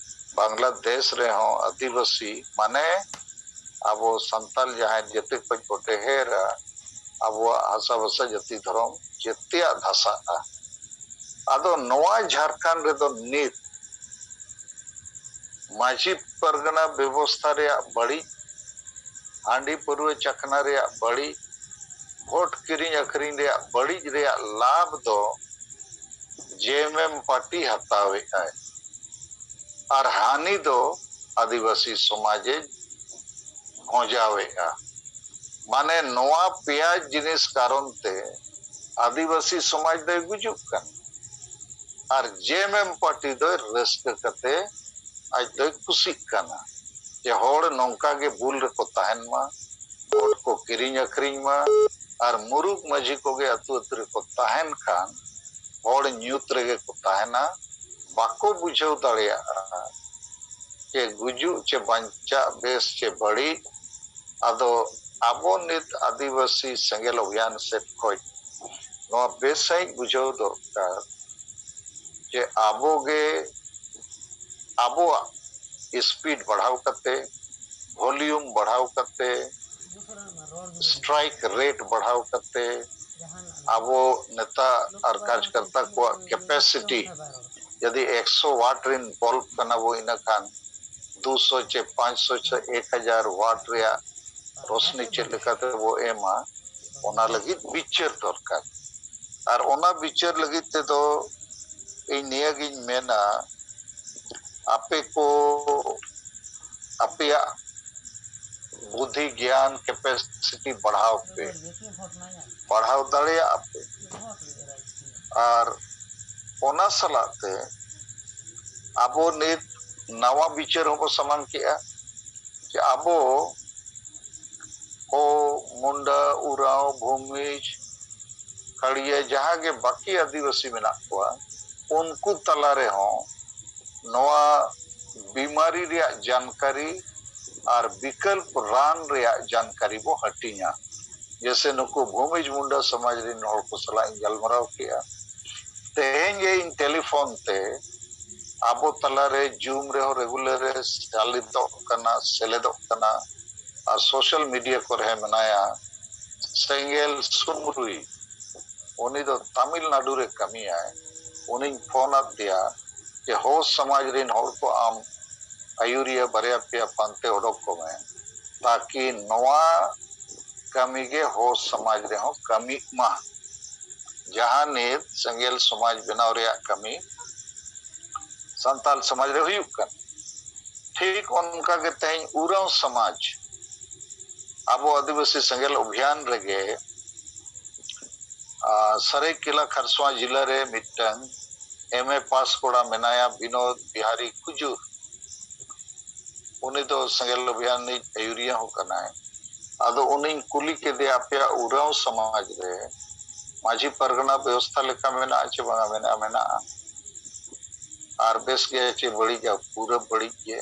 ᱵᱟᱝᱞᱟᱫᱮᱥ ᱨᱮᱦᱚᱸ ᱟᱹᱫᱤᱵᱟᱹᱥᱤ, ᱢᱟᱱᱮ ᱟᱵᱚ ᱥᱟᱱᱛᱟᱞ ᱡᱟᱦᱟᱸᱭ ᱡᱟᱹᱛᱤ ᱠᱷᱚᱱ ᱠᱚ ᱰᱷᱮᱨᱟ, ᱟᱵᱚᱣᱟᱜ ᱦᱟᱥᱟ ᱵᱷᱟᱥᱟ, ᱡᱟᱹᱛᱤ, ᱫᱷᱚᱨᱚᱢ ᱡᱮᱛᱮᱭᱟᱜ ᱫᱷᱟᱥᱟᱜᱼᱟ᱾ ᱟᱫᱚ ᱱᱚᱣᱟ ᱡᱷᱟᱲᱠᱷᱚᱸᱰ ᱨᱮᱫᱚ ᱱᱤᱛ ᱢᱟᱹᱡᱷᱤ ᱯᱟᱨᱜᱟᱱᱟ ᱵᱮᱵᱚᱥᱛᱷᱟ ᱨᱮᱭᱟᱜ ᱵᱟᱹᱲᱤᱡ, ᱦᱟᱺᱰᱤ ᱯᱟᱹᱨᱣᱟᱹ ᱪᱟᱠᱷᱱᱟ ᱨᱮᱭᱟᱜ ᱵᱟᱹᱲᱤᱡ, ᱵᱷᱳᱴ ᱠᱤᱨᱤᱧ ᱟᱹᱠᱷᱨᱤᱧ ᱨᱮᱭᱟᱜ ᱵᱟᱹᱲᱤᱡ ᱨᱮᱭᱟᱜ ᱞᱟᱵᱷ ᱫᱚ ᱡᱮ ᱮᱢ ᱮᱢ ᱯᱟᱨᱴᱤ ᱦᱟᱛᱟᱣᱮᱫ ᱟᱭ, ᱟᱨ ᱦᱟᱹᱱᱤ ᱫᱚ ᱟᱹᱫᱤᱵᱟᱹᱥᱤ ᱥᱚᱢᱟᱡᱮ ᱦᱚᱸᱡᱟᱣᱮᱫᱼᱟ᱾ ᱢᱟᱱᱮ ᱱᱚᱣᱟ ᱯᱮᱭᱟ ᱡᱤᱱᱤᱥ ᱠᱟᱨᱚᱱ ᱛᱮ ᱟᱹᱫᱤᱵᱟᱹᱥᱤ ᱥᱚᱢᱟᱡᱽ ᱫᱚᱭ ᱜᱩᱡᱩᱜ ᱠᱟᱱᱟ, ᱟᱨ ᱡᱮ ᱮᱢ ᱮᱢ ᱯᱟᱨᱴᱤ ᱫᱚᱭ ᱨᱟᱹᱥᱠᱟᱹ ᱠᱟᱛᱮ ᱟᱡ ᱫᱚᱭ ᱠᱩᱥᱤᱜ ᱠᱟᱱᱟ ᱡᱮ ᱦᱚᱲ ᱱᱚᱝᱠᱟ ᱜᱮ ᱵᱩᱞ ᱨᱮᱠᱚ ᱛᱟᱦᱮᱱ ᱢᱟ, ᱵᱷᱳᱴ ᱠᱚ ᱠᱤᱨᱤᱧ ᱟᱹᱠᱷᱨᱤᱧ ᱢᱟ, ᱟᱨ ᱢᱩᱨᱩᱠ ᱢᱟᱹᱡᱷᱤ ᱠᱚᱜᱮ ᱟᱹᱛᱩ ᱟᱹᱛᱩ ᱨᱮᱠᱚ ᱛᱟᱦᱮᱱ ᱠᱷᱟᱱ ᱦᱚᱲ ᱧᱩᱛ ᱨᱮᱜᱮ ᱠᱚ ᱛᱟᱦᱮᱱᱟ, ᱵᱟᱠᱚ ᱵᱩᱡᱷᱟᱹᱣ ᱫᱟᱲᱮᱭᱟᱜᱼᱟ ᱡᱮ ᱜᱩᱡᱩᱜ ᱪᱮ ᱵᱟᱧᱪᱟᱜ, ᱵᱮᱥ ᱪᱮ ᱵᱟᱹᱲᱤᱡ᱾ ᱟᱫᱚ ᱟᱵᱚ ᱱᱤᱛ ᱟᱹᱫᱤᱵᱟᱹᱥᱤ ᱥᱮᱸᱜᱮᱞ ᱚᱵᱷᱤᱭᱟᱱ ᱥᱮᱫ ᱠᱷᱚᱱ ᱱᱚᱣᱟ ᱵᱮᱥ ᱥᱟᱺᱦᱤᱡ ᱵᱩᱡᱷᱟᱹᱣ ᱫᱚᱨᱠᱟᱨ ᱡᱮ ᱟᱵᱚ ᱜᱮ ᱟᱵᱚᱣᱟᱜ ᱥᱯᱤᱰ ᱵᱟᱲᱦᱟᱣ ᱠᱟᱛᱮ, ᱵᱷᱚᱞᱤᱭᱩᱢ ᱵᱟᱲᱦᱟᱣ ᱠᱟᱛᱮ, ᱥᱴᱨᱟᱭᱤᱠ ᱨᱮᱴ ᱵᱟᱲᱦᱟᱣ ᱠᱟᱛᱮ, ᱟᱵᱚ ᱱᱮᱛᱟ ᱟᱨ ᱠᱟᱨᱡᱽᱠᱟᱨᱛᱟ ᱠᱚᱣᱟᱜ ᱠᱮᱯᱮᱥᱤᱴᱤ, ᱡᱩᱫᱤ ᱮᱠᱥᱚ ᱣᱟᱴ ᱨᱮᱱ ᱵᱚᱞᱵ ᱠᱟᱱᱟ ᱵᱚ, ᱤᱱᱟᱹ ᱠᱷᱟᱱ ᱫᱩᱥᱚ ᱪᱮ ᱯᱟᱸᱪᱥᱚ ᱪᱮ ᱮᱠ ᱦᱟᱡᱟᱨ ᱣᱟᱴ ᱨᱮᱭᱟᱜ ᱨᱚᱥᱱᱤ ᱪᱮᱫ ᱞᱮᱠᱟᱛᱮ ᱵᱚ ᱮᱢᱟ, ᱚᱱᱟ ᱞᱟᱹᱜᱤᱫ ᱵᱤᱪᱟᱹᱨ ᱫᱚᱨᱠᱟᱨ᱾ ᱟᱨ ᱚᱱᱟ ᱵᱤᱪᱟᱹᱨ ᱞᱟᱹᱜᱤᱫ ᱛᱮᱫᱚ ᱤᱧ ᱱᱤᱭᱟᱹᱜᱤᱧ ᱢᱮᱱᱟ, ᱟᱯᱮ ᱠᱚ, ᱟᱯᱮᱭᱟᱜ ᱵᱩᱫᱽᱫᱷᱤ, ᱜᱮᱭᱟᱱ, ᱠᱮᱯᱮᱥᱤᱴᱤ ᱵᱟᱲᱦᱟᱣ ᱯᱮ, ᱵᱟᱲᱦᱟᱣ ᱫᱟᱲᱮᱭᱟᱜᱼᱟ ᱯᱮ᱾ ᱟᱨ ᱚᱱᱟ ᱥᱟᱞᱟᱜ ᱛᱮ ᱟᱵᱚ ᱱᱤᱛ ᱱᱟᱣᱟ ᱵᱤᱪᱟᱹᱨ ᱦᱚᱸᱵᱚ ᱥᱟᱢᱟᱝ ᱠᱮᱜᱼᱟ ᱡᱮ ᱟᱵᱚ ᱦᱳ, ᱢᱩᱱᱰᱟ, ᱩᱨᱟᱣ, ᱵᱷᱩᱢᱤᱡᱽ, ᱠᱷᱟᱲᱤᱭᱟ, ᱡᱟᱦᱟᱸ ᱜᱮ ᱵᱟᱹᱠᱤ ᱟᱹᱫᱤᱵᱟᱹᱥᱤ ᱢᱮᱱᱟᱜ ᱠᱚᱣᱟ, ᱩᱱᱠᱩ ᱛᱟᱞᱟ ᱨᱮᱦᱚᱸ ᱱᱚᱣᱟ ᱵᱤᱢᱟᱨᱤ ᱨᱮᱭᱟᱜ ᱡᱟᱱᱠᱟᱨᱤ ᱟᱨ ᱵᱤᱠᱚᱞᱯ ᱨᱟᱱ ᱨᱮᱭᱟᱜ ᱡᱟᱱᱠᱟᱨᱤ ᱵᱚ ᱦᱟᱹᱴᱤᱧᱟ᱾ ᱡᱮᱥᱮ ᱱᱩᱠᱩ ᱵᱷᱩᱢᱤᱡᱽ ᱢᱩᱱᱰᱟ ᱥᱚᱢᱟᱡᱽ ᱨᱮᱱ ᱦᱚᱲ ᱠᱚ ᱥᱟᱞᱟᱜ ᱤᱧ ᱜᱟᱞᱢᱟᱨᱟᱣ ᱠᱮᱜᱼᱟ, ᱛᱮᱦᱮᱧ ᱜᱮ ᱤᱧ ᱴᱮᱞᱤᱯᱷᱳᱱ ᱛᱮ ᱟᱵᱚ ᱛᱟᱞᱟᱨᱮ ᱡᱩᱢ ᱨᱮᱦᱚᱸ ᱨᱮᱜᱩᱞᱟᱨ ᱮ ᱪᱟᱞᱤᱛᱚᱜ ᱠᱟᱱᱟ, ᱥᱮᱞᱮᱫᱚᱜ ᱠᱟᱱᱟ, ᱟᱨ ᱥᱳᱥᱟᱞ ᱢᱤᱰᱤᱭᱟ ᱠᱚᱨᱮ ᱦᱚᱸ ᱢᱮᱱᱟᱭᱟ, ᱥᱮᱸᱜᱮᱞ ᱥᱩᱢᱨᱩᱭ᱾ ᱩᱱᱤ ᱫᱚ ᱛᱟᱢᱤᱞᱱᱟᱰᱩ ᱨᱮ ᱠᱟᱹᱢᱤᱭᱟᱭ᱾ ᱩᱱᱤᱧ ᱯᱷᱳᱱ ᱟᱫᱮᱭᱟ ᱡᱮ ᱦᱳ ᱥᱚᱢᱟᱡᱽ ᱨᱮᱱ ᱦᱚᱲ ᱠᱚ ᱟᱢ ᱟᱹᱭᱩᱨᱤᱭᱟᱹ ᱵᱟᱨᱭᱟ ᱯᱮᱭᱟ ᱯᱟᱱᱛᱮ ᱚᱰᱚᱠ ᱠᱚᱢᱮ, ᱛᱟᱠᱤ ᱱᱚᱣᱟ ᱠᱟᱹᱢᱤ ᱜᱮ ᱦᱳ ᱥᱚᱢᱟᱡᱽ ᱨᱮᱦᱚᱸ ᱠᱟᱹᱢᱤᱜ ᱢᱟ᱾ ᱡᱟᱦᱟᱸ ᱱᱤᱛ ᱥᱮᱸᱜᱮᱞ ᱥᱚᱢᱟᱡᱽ ᱵᱮᱱᱟᱣ ᱨᱮᱭᱟᱜ ᱠᱟᱹᱢᱤ ᱥᱟᱱᱛᱟᱞ ᱥᱚᱢᱟᱡᱽ ᱨᱮ ᱦᱩᱭᱩᱜ ᱠᱟᱱᱟ, ᱴᱷᱤᱠ ᱚᱱᱠᱟ ᱜᱮ ᱛᱮᱦᱮᱧ ᱩᱨᱟᱣ ᱥᱚᱢᱟᱡᱽ ᱟᱵᱚ ᱟᱹᱫᱤᱵᱟᱹᱥᱤ ᱥᱮᱸᱜᱮᱞ ᱚᱵᱷᱤᱭᱟᱱ ᱨᱮᱜᱮ, ᱟᱨ, ᱥᱟᱹᱨᱟᱹᱭᱠᱮᱞᱟ ᱠᱷᱟᱨᱥᱚᱶᱟ ᱡᱤᱞᱟᱹ ᱨᱮ ᱢᱤᱫᱴᱟᱝ ᱮᱢ ᱮ ᱯᱟᱥ ᱠᱚᱲᱟ ᱢᱮᱱᱟᱭᱟ, ᱵᱤᱱᱳᱫ ᱵᱤᱦᱟᱨᱤ ᱠᱩᱡᱩᱨ᱾ ᱩᱱᱤ ᱫᱚ ᱥᱮᱸᱜᱮᱞ ᱚᱵᱷᱤᱭᱟᱱ ᱨᱤᱱᱤᱡ ᱟᱹᱭᱩᱨᱤᱭᱟᱹ ᱦᱚᱸ ᱠᱟᱱᱟᱭ᱾ ᱟᱫᱚ ᱩᱱᱤᱧ ᱠᱩᱞᱤ ᱠᱮᱫᱮᱭᱟ, ᱟᱯᱮᱭᱟᱜ ᱩᱨᱟᱣ ᱥᱚᱢᱟᱡᱽ ᱨᱮ ᱢᱟᱹᱡᱷᱤ ᱯᱟᱨᱜᱟᱱᱟ ᱵᱮᱵᱚᱥᱛᱷᱟ ᱞᱮᱠᱟ ᱢᱮᱱᱟᱜᱼᱟ ᱪᱮ ᱵᱟᱝᱟ? ᱢᱮᱱᱟᱜᱼᱟ, ᱢᱮᱱᱟᱜᱼᱟ᱾ ᱟᱨ ᱵᱮᱥ ᱜᱮᱭᱟ ᱪᱮ ᱵᱟᱹᱲᱤᱡᱟ? ᱯᱩᱨᱟᱹ ᱵᱟᱹᱲᱤᱡ ᱜᱮ᱾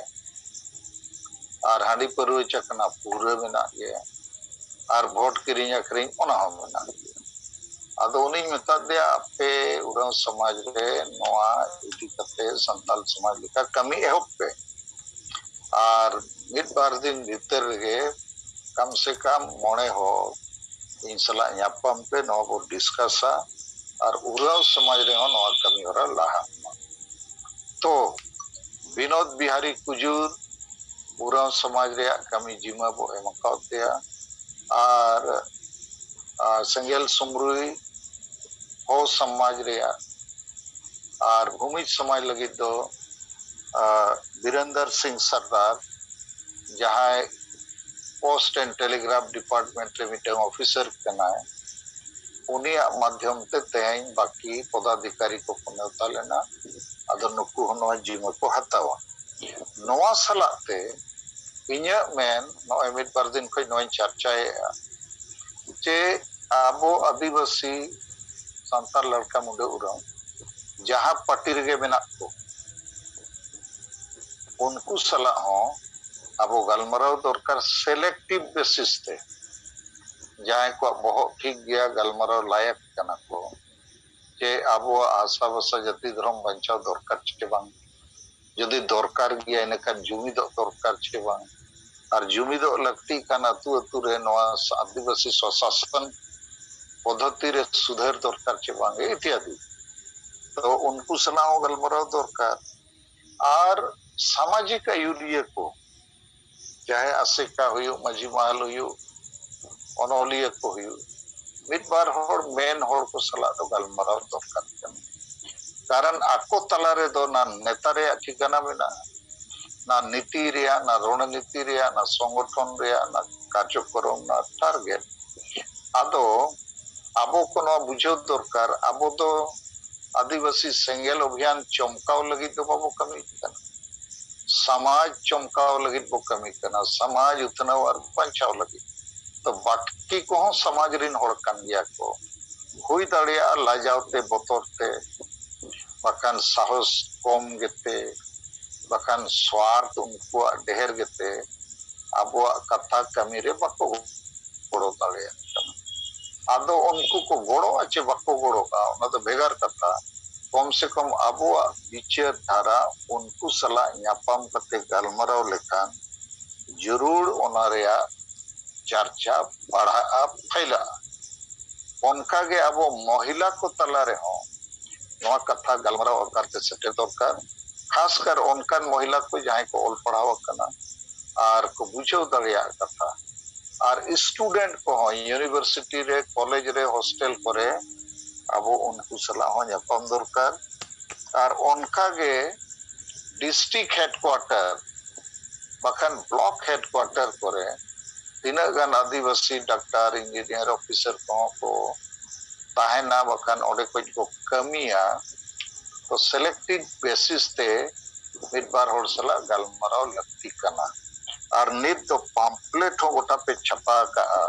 ᱟᱨ ᱦᱟᱺᱰᱤ ᱯᱟᱹᱨᱣᱟᱹ ᱪᱟᱠᱷᱱᱟ ᱯᱩᱨᱟᱹ ᱢᱮᱱᱟᱜ ᱜᱮ᱾ ᱟᱨ ᱵᱷᱳᱴ ᱠᱤᱨᱤᱧ ᱟᱹᱠᱷᱨᱤᱧ, ᱚᱱᱟ ᱦᱚᱸ ᱢᱮᱱᱟᱜ ᱜᱮᱭᱟ᱾ ᱟᱫᱚ ᱩᱱᱤᱧ ᱢᱮᱛᱟ ᱫᱮᱭᱟ, ᱟᱯᱮ ᱩᱨᱟᱣ ᱥᱚᱢᱟᱡᱽ ᱨᱮ ᱱᱚᱣᱟ ᱤᱫᱤ ᱠᱟᱛᱮ ᱥᱟᱱᱛᱟᱞ ᱥᱚᱢᱟᱡᱽ ᱞᱮᱠᱟ ᱠᱟᱹᱢᱤ ᱮᱦᱚᱵ ᱯᱮ, ᱟᱨ ᱢᱤᱫ ᱵᱟᱨ ᱫᱤᱱ ᱵᱷᱤᱛᱟᱹᱨ ᱨᱮᱜᱮ ᱠᱟᱢ ᱥᱮ ᱠᱟᱢ ᱢᱚᱬᱮ ᱦᱚᱲ ᱤᱧ ᱥᱟᱞᱟᱜ ᱧᱟᱯᱟᱢ ᱯᱮ, ᱱᱚᱣᱟ ᱵᱚ ᱰᱤᱥᱠᱟᱥᱟ, ᱟᱨ ᱩᱨᱟᱣ ᱥᱚᱢᱟᱡᱽ ᱨᱮᱦᱚᱸ ᱱᱚᱣᱟ ᱠᱟᱹᱢᱤ ᱦᱚᱨᱟ ᱞᱟᱦᱟᱜ ᱢᱟ᱾ ᱛᱚ ᱵᱤᱱᱳᱫ ᱵᱤᱦᱟᱨᱤ ᱠᱩᱡᱩᱨ ᱩᱨᱟᱣ ᱥᱚᱢᱟᱡᱽ ᱨᱮᱭᱟᱜ ᱠᱟᱹᱢᱤ ᱡᱤᱢᱟᱹ ᱵᱚ ᱮᱢ ᱟᱠᱟᱫ ᱛᱟᱭᱟ, ᱟᱨ, ᱟᱨ ᱥᱮᱸᱜᱮᱞ ᱥᱩᱢᱨᱩᱭ ᱦᱳ ᱥᱚᱢᱟᱡᱽ ᱨᱮᱭᱟᱜ, ᱟᱨ ᱵᱷᱩᱢᱤᱡᱽ ᱥᱚᱢᱟᱡᱽ ᱞᱟᱹᱜᱤᱫ ᱫᱚ, ᱟᱨ ᱵᱤᱨᱮᱱᱫᱚᱨ ᱥᱤᱝ ᱥᱟᱨᱫᱟᱨ, ᱡᱟᱦᱟᱸᱭ ᱯᱳᱥᱴ ᱮᱱᱰ ᱴᱮᱞᱤᱜᱨᱟᱯᱷ ᱰᱤᱯᱟᱨᱴᱢᱮᱱᱴ ᱨᱮ ᱢᱤᱫᱴᱟᱝ ᱚᱯᱷᱤᱥᱟᱨ ᱠᱟᱱᱟᱭ, ᱩᱱᱤᱭᱟᱜ ᱢᱟᱫᱽᱫᱷᱚᱢ ᱛᱮ ᱛᱮᱦᱮᱧ ᱵᱟᱹᱠᱤ ᱯᱚᱫᱟᱫᱷᱤᱠᱟᱨᱤ ᱠᱚᱠᱚ ᱱᱮᱣᱛᱟ ᱞᱮᱱᱟ᱾ ᱟᱫᱚ ᱱᱩᱠᱩ ᱦᱚᱸ ᱱᱚᱣᱟ ᱡᱤᱢᱟᱹ ᱠᱚ ᱦᱟᱛᱟᱣᱟ᱾ ᱱᱚᱣᱟ ᱥᱟᱞᱟᱜ ᱛᱮ ᱤᱧᱟᱹᱜ ᱢᱮᱱ, ᱱᱚᱜᱼᱚᱭ ᱢᱤᱫ ᱵᱟᱨ ᱫᱤᱱ ᱠᱷᱚᱱ ᱱᱚᱣᱟᱧ ᱪᱟᱨᱪᱟᱭᱮᱫᱼᱟ ᱡᱮ ᱟᱵᱚ ᱟᱹᱫᱤᱵᱟᱹᱥᱤ ᱥᱟᱱᱛᱟᱲ ᱞᱟᱲᱠᱟ ᱢᱩᱰᱟᱹ ᱩᱨᱟᱹᱣ ᱡᱟᱦᱟᱸ ᱯᱟᱨᱴᱤ ᱨᱮᱜᱮ ᱢᱮᱱᱟᱜ ᱠᱚ, ᱩᱱᱠᱩ ᱥᱟᱞᱟᱜ ᱦᱚᱸ ᱟᱵᱚ ᱜᱟᱞᱢᱟᱨᱟᱣ ᱫᱚᱨᱠᱟᱨ, ᱥᱤᱞᱮᱠᱴᱤᱵᱷ ᱵᱮᱥᱤᱥ ᱛᱮ᱾ ᱡᱟᱦᱟᱸᱭ ᱠᱚᱣᱟᱜ ᱵᱚᱦᱚᱜ ᱴᱷᱤᱠ ᱜᱮᱭᱟ, ᱜᱟᱞᱢᱟᱨᱟᱣ ᱞᱟᱭᱚᱠ ᱠᱟᱱᱟ ᱠᱚ, ᱡᱮ ᱟᱵᱚᱣᱟᱜ ᱦᱟᱥᱟ ᱵᱷᱟᱥᱟ ᱡᱟᱹᱛᱤ ᱫᱷᱚᱨᱚᱢ ᱵᱟᱧᱪᱟᱣ ᱫᱚᱨᱠᱟᱨ ᱪᱮ ᱵᱟᱝ? ᱡᱩᱫᱤ ᱫᱚᱨᱠᱟᱨ ᱜᱮᱭᱟ, ᱤᱱᱟᱹᱠᱷᱟᱱ ᱡᱩᱢᱤᱫᱚᱜ ᱫᱚᱨᱠᱟᱨ ᱪᱮ ᱵᱟᱝ? ᱟᱨ ᱡᱩᱢᱤᱫᱚᱜ ᱞᱟᱹᱠᱛᱤ ᱠᱷᱟᱱ ᱟᱹᱛᱩ ᱟᱹᱛᱩ ᱨᱮ ᱱᱚᱣᱟ ᱟᱹᱫᱤᱵᱟᱹᱥᱤ ᱥᱚᱥᱟᱥᱚᱱ ᱯᱚᱫᱽᱫᱷᱚᱛᱤ ᱨᱮ ᱥᱩᱫᱷᱟᱹᱨ ᱫᱚᱨᱠᱟᱨ ᱪᱮ ᱵᱟᱝ ᱤᱛᱭᱟᱫᱤ᱾ ᱛᱚ ᱩᱱᱠᱩ ᱥᱟᱞᱟᱜ ᱦᱚᱸ ᱜᱟᱞᱢᱟᱨᱟᱣ ᱫᱚᱨᱠᱟᱨ᱾ ᱟᱨ ᱥᱟᱢᱟᱡᱤᱠ ᱟᱹᱭᱩᱨᱤᱭᱟᱹ ᱠᱚ, ᱡᱟᱦᱟᱸᱭ ᱟᱥᱮᱠᱟ ᱦᱩᱭᱩᱜ, ᱢᱟᱹᱡᱷᱤ ᱢᱟᱦᱟᱞ ᱦᱩᱭᱩᱜ, ᱚᱱᱚᱞᱤᱭᱟᱹ ᱠᱚ ᱦᱩᱭᱩᱜ, ᱢᱤᱫ ᱵᱟᱨ ᱦᱚᱲ ᱢᱮᱱ ᱦᱚᱲ ᱠᱚ ᱥᱟᱞᱟᱜ ᱫᱚ ᱜᱟᱞᱢᱟᱨᱟᱣ ᱫᱚᱨᱠᱟᱨ ᱠᱟᱱᱟ᱾ ᱠᱟᱨᱚᱱ ᱟᱠᱚ ᱛᱟᱞᱟ ᱨᱮᱫᱚ ᱱᱟ ᱱᱮᱛᱟ ᱨᱮᱭᱟᱜ ᱴᱷᱤᱠᱟᱹᱱᱟ ᱢᱮᱱᱟᱜᱼᱟ, ᱱᱟ ᱱᱤᱛᱤ ᱨᱮᱭᱟᱜ, ᱱᱟ ᱨᱚᱬᱱᱤᱛᱤ ᱨᱮᱭᱟᱜ, ᱱᱟ ᱥᱚᱝᱜᱚᱴᱷᱚᱱ ᱨᱮᱭᱟᱜ, ᱱᱟ ᱠᱟᱨᱡᱚᱠᱨᱚᱢ, ᱱᱟ ᱴᱟᱨᱜᱮᱴ᱾ ᱟᱫᱚ ᱟᱵᱚ ᱠᱚ ᱱᱚᱣᱟ ᱵᱩᱡᱷᱟᱹᱣ ᱫᱚᱨᱠᱟᱨ, ᱟᱵᱚ ᱫᱚ ᱟᱹᱫᱤᱵᱟᱹᱥᱤ ᱥᱮᱸᱜᱮᱞ ᱚᱵᱷᱤᱭᱟᱱ ᱪᱚᱢᱠᱟᱣ ᱞᱟᱹᱜᱤᱫ ᱫᱚ ᱵᱟᱵᱚ ᱠᱟᱹᱢᱤ ᱠᱟᱱᱟ᱾ ᱥᱚᱢᱟᱡᱽ ᱪᱚᱢᱠᱟᱣ ᱞᱟᱹᱜᱤᱫ ᱵᱚ ᱠᱟᱹᱢᱤ ᱠᱟᱱᱟ, ᱥᱚᱢᱟᱡᱽ ᱩᱛᱱᱟᱹᱣ ᱟᱨ ᱵᱟᱧᱪᱟᱣ ᱞᱟᱹᱜᱤᱫ᱾ ᱛᱚ ᱵᱟᱹᱠᱤ ᱠᱚᱦᱚᱸ ᱥᱚᱢᱟᱡᱽ ᱨᱤᱱ ᱦᱚᱲ ᱠᱟᱱ ᱜᱮᱭᱟ ᱠᱚ᱾ ᱦᱩᱭ ᱫᱟᱲᱮᱭᱟᱜᱼᱟ ᱞᱟᱡᱟᱣ ᱛᱮ, ᱵᱚᱛᱚᱨ ᱛᱮ, ᱵᱟᱠᱷᱟᱱ ᱥᱟᱦᱚᱥ ᱠᱚᱢ ᱜᱮᱛᱮ, ᱵᱟᱠᱷᱟᱱ ᱥᱣᱟᱨᱛᱷ ᱩᱱᱠᱩᱣᱟᱜ ᱰᱷᱮᱨ ᱜᱮᱛᱮ ᱟᱵᱚᱣᱟᱜ ᱠᱟᱛᱷᱟ ᱠᱟᱹᱢᱤ ᱨᱮ ᱵᱟᱠᱚ ᱜᱚᱲᱚ ᱫᱟᱲᱮᱭᱟᱜ ᱠᱟᱱᱟ᱾ ᱟᱫᱚ ᱩᱱᱠᱩ ᱠᱚ ᱜᱚᱲᱚᱜᱼᱟ ᱪᱮ ᱵᱟᱠᱚ ᱜᱚᱲᱚᱜᱼᱟ, ᱚᱱᱟ ᱫᱚ ᱵᱷᱮᱜᱟᱨ ᱠᱟᱛᱷᱟ᱾ ᱠᱚᱢ ᱥᱮ ᱠᱚᱢ ᱟᱵᱚᱣᱟᱜ ᱵᱤᱪᱟᱹᱨ ᱫᱷᱟᱨᱟ ᱩᱱᱠᱩ ᱥᱟᱞᱟᱜ ᱧᱟᱯᱟᱢ ᱠᱟᱛᱮ ᱜᱟᱞᱢᱟᱨᱟᱣ ᱞᱮᱠᱷᱟᱱ ᱡᱟᱹᱨᱩᱲ ᱚᱱᱟ ᱨᱮᱭᱟᱜ ᱪᱟᱨᱪᱟ ᱵᱟᱲᱦᱟᱜᱼᱟ, ᱯᱷᱟᱭᱞᱟᱜᱼᱟ᱾ ᱚᱱᱠᱟᱜᱮ ᱟᱵᱚ ᱢᱚᱦᱤᱞᱟ ᱠᱚ ᱛᱟᱞᱟ ᱨᱮᱦᱚᱸ ᱱᱚᱣᱟ ᱠᱟᱛᱷᱟ ᱜᱟᱞᱢᱟᱨᱟᱣ ᱟᱠᱟᱨ ᱛᱮ ᱥᱮᱴᱮᱨ ᱫᱚᱨᱠᱟᱨ᱾ ᱠᱷᱟᱥ ᱠᱟᱨ ᱚᱱᱠᱟᱱ ᱢᱚᱦᱤᱞᱟ ᱠᱚ ᱡᱟᱦᱟᱸᱭ ᱠᱚ ᱚᱞ ᱯᱟᱲᱦᱟᱣ ᱟᱠᱟᱱᱟ ᱟᱨ ᱠᱚ ᱵᱩᱡᱷᱟᱹᱣ ᱫᱟᱲᱮᱭᱟᱜ ᱠᱟᱛᱷᱟ, ᱟᱨ ᱥᱴᱩᱰᱮᱱᱴ ᱠᱚᱦᱚᱸ ᱤᱭᱩᱱᱤᱵᱷᱟᱨᱥᱤᱴᱤ ᱨᱮ, ᱠᱚᱞᱮᱡᱽ ᱨᱮ, ᱦᱳᱥᱴᱮᱞ ᱠᱚᱨᱮ ᱟᱵᱚ ᱩᱱᱠᱩ ᱥᱟᱞᱟᱜ ᱦᱚᱸ ᱧᱟᱯᱟᱢ ᱫᱚᱨᱠᱟᱨ᱾ ᱟᱨ ᱚᱱᱠᱟᱜᱮ ᱰᱤᱥᱴᱨᱤᱠᱴ ᱦᱮᱰᱠᱩᱣᱟᱴᱟᱨ ᱵᱟᱠᱷᱟᱱ ᱵᱞᱚᱠ ᱦᱮᱰᱠᱩᱣᱟᱴᱟᱨ ᱠᱚᱨᱮ ᱛᱤᱱᱟᱹᱜ ᱜᱟᱱ ᱟᱹᱫᱤᱵᱟᱹᱥᱤ ᱰᱟᱠᱛᱟᱨ, ᱤᱧᱡᱤᱱᱤᱭᱟᱨ, ᱚᱯᱷᱤᱥᱟᱨ ᱠᱚᱦᱚᱸ ᱠᱚ ᱛᱟᱦᱮᱱᱟ, ᱵᱟᱠᱷᱟᱱ ᱚᱸᱰᱮ ᱠᱷᱚᱱ ᱠᱚ ᱠᱟᱹᱢᱤᱭᱟ, ᱛᱚ ᱥᱤᱞᱮᱠᱴᱤᱵᱷ ᱵᱮᱥᱤᱥ ᱛᱮ ᱢᱤᱫ ᱵᱟᱨ ᱦᱚᱲ ᱥᱟᱞᱟᱜ ᱜᱟᱞᱢᱟᱨᱟᱣ ᱞᱟᱹᱠᱛᱤ ᱠᱟᱱᱟ᱾ ᱟᱨ ᱱᱤᱛ ᱫᱚ ᱯᱟᱢᱯᱞᱮᱴ ᱦᱚᱸ ᱜᱚᱴᱟ ᱯᱮ ᱪᱷᱟᱯᱟ ᱟᱠᱟᱜᱼᱟ,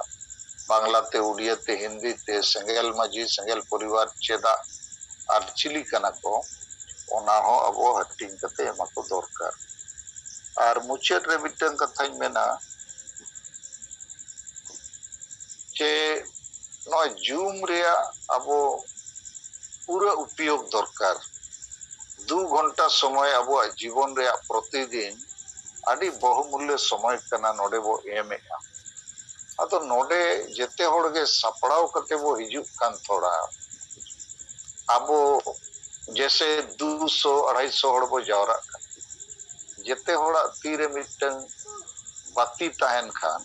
ᱵᱟᱝᱞᱟ ᱛᱮ, ᱩᱰᱤᱭᱟ ᱛᱮ, ᱦᱤᱱᱫᱤ ᱛᱮ, ᱥᱮᱸᱜᱮᱞ ᱢᱟᱹᱡᱷᱤ, ᱥᱮᱸᱜᱮᱞ ᱯᱚᱨᱤᱵᱟᱨ ᱪᱮᱫᱟᱜ ᱟᱨ ᱪᱤᱞᱤ ᱠᱟᱱᱟ ᱠᱚ, ᱚᱱᱟ ᱦᱚᱸ ᱟᱵᱚ ᱦᱟᱹᱴᱤᱧ ᱠᱟᱛᱮ ᱮᱢᱟ ᱠᱚ ᱫᱚᱨᱠᱟᱨ᱾ ᱟᱨ ᱢᱩᱪᱟᱹᱫ ᱨᱮ ᱢᱤᱫᱴᱟᱝ ᱠᱟᱛᱷᱟᱧ ᱢᱮᱱᱟ ᱡᱮ ᱱᱚᱣᱟ ᱡᱩᱢ ᱨᱮᱭᱟᱜ ᱟᱵᱚ ᱯᱩᱨᱟᱹ ᱩᱯᱭᱳᱜᱽ ᱫᱚᱨᱠᱟᱨ᱾ ᱫᱩ ᱜᱷᱚᱱᱴᱟ ᱥᱚᱢᱚᱭ ᱟᱵᱚᱣᱟᱜ ᱡᱤᱵᱚᱱ ᱨᱮᱭᱟᱜ ᱯᱨᱚᱛᱤᱫᱤᱱ ᱟᱹᱰᱤ ᱵᱚᱦᱩᱢᱩᱞᱞᱚ ᱥᱚᱢᱚᱭ ᱠᱟᱱᱟ, ᱱᱚᱰᱮ ᱵᱚ ᱮᱢᱮᱜᱼᱟ᱾ ᱟᱫᱚ ᱱᱚᱰᱮ ᱡᱮᱛᱮ ᱦᱚᱲ ᱜᱮ ᱥᱟᱯᱲᱟᱣ ᱠᱟᱛᱮ ᱵᱚ ᱦᱤᱡᱩᱜ ᱠᱟᱱ, ᱛᱷᱚᱲᱟ ᱟᱵᱚ ᱡᱮᱥᱮ ᱫᱩᱥᱚ ᱟᱲᱟᱭᱥᱚ ᱦᱚᱲ ᱵᱚ ᱡᱟᱣᱨᱟᱜ ᱠᱟᱱᱟ, ᱡᱮᱛᱮ ᱦᱚᱲᱟᱜ ᱛᱤᱨᱮ ᱢᱤᱫᱴᱟᱝ ᱵᱟᱹᱛᱤ ᱛᱟᱦᱮᱱ ᱠᱷᱟᱱ,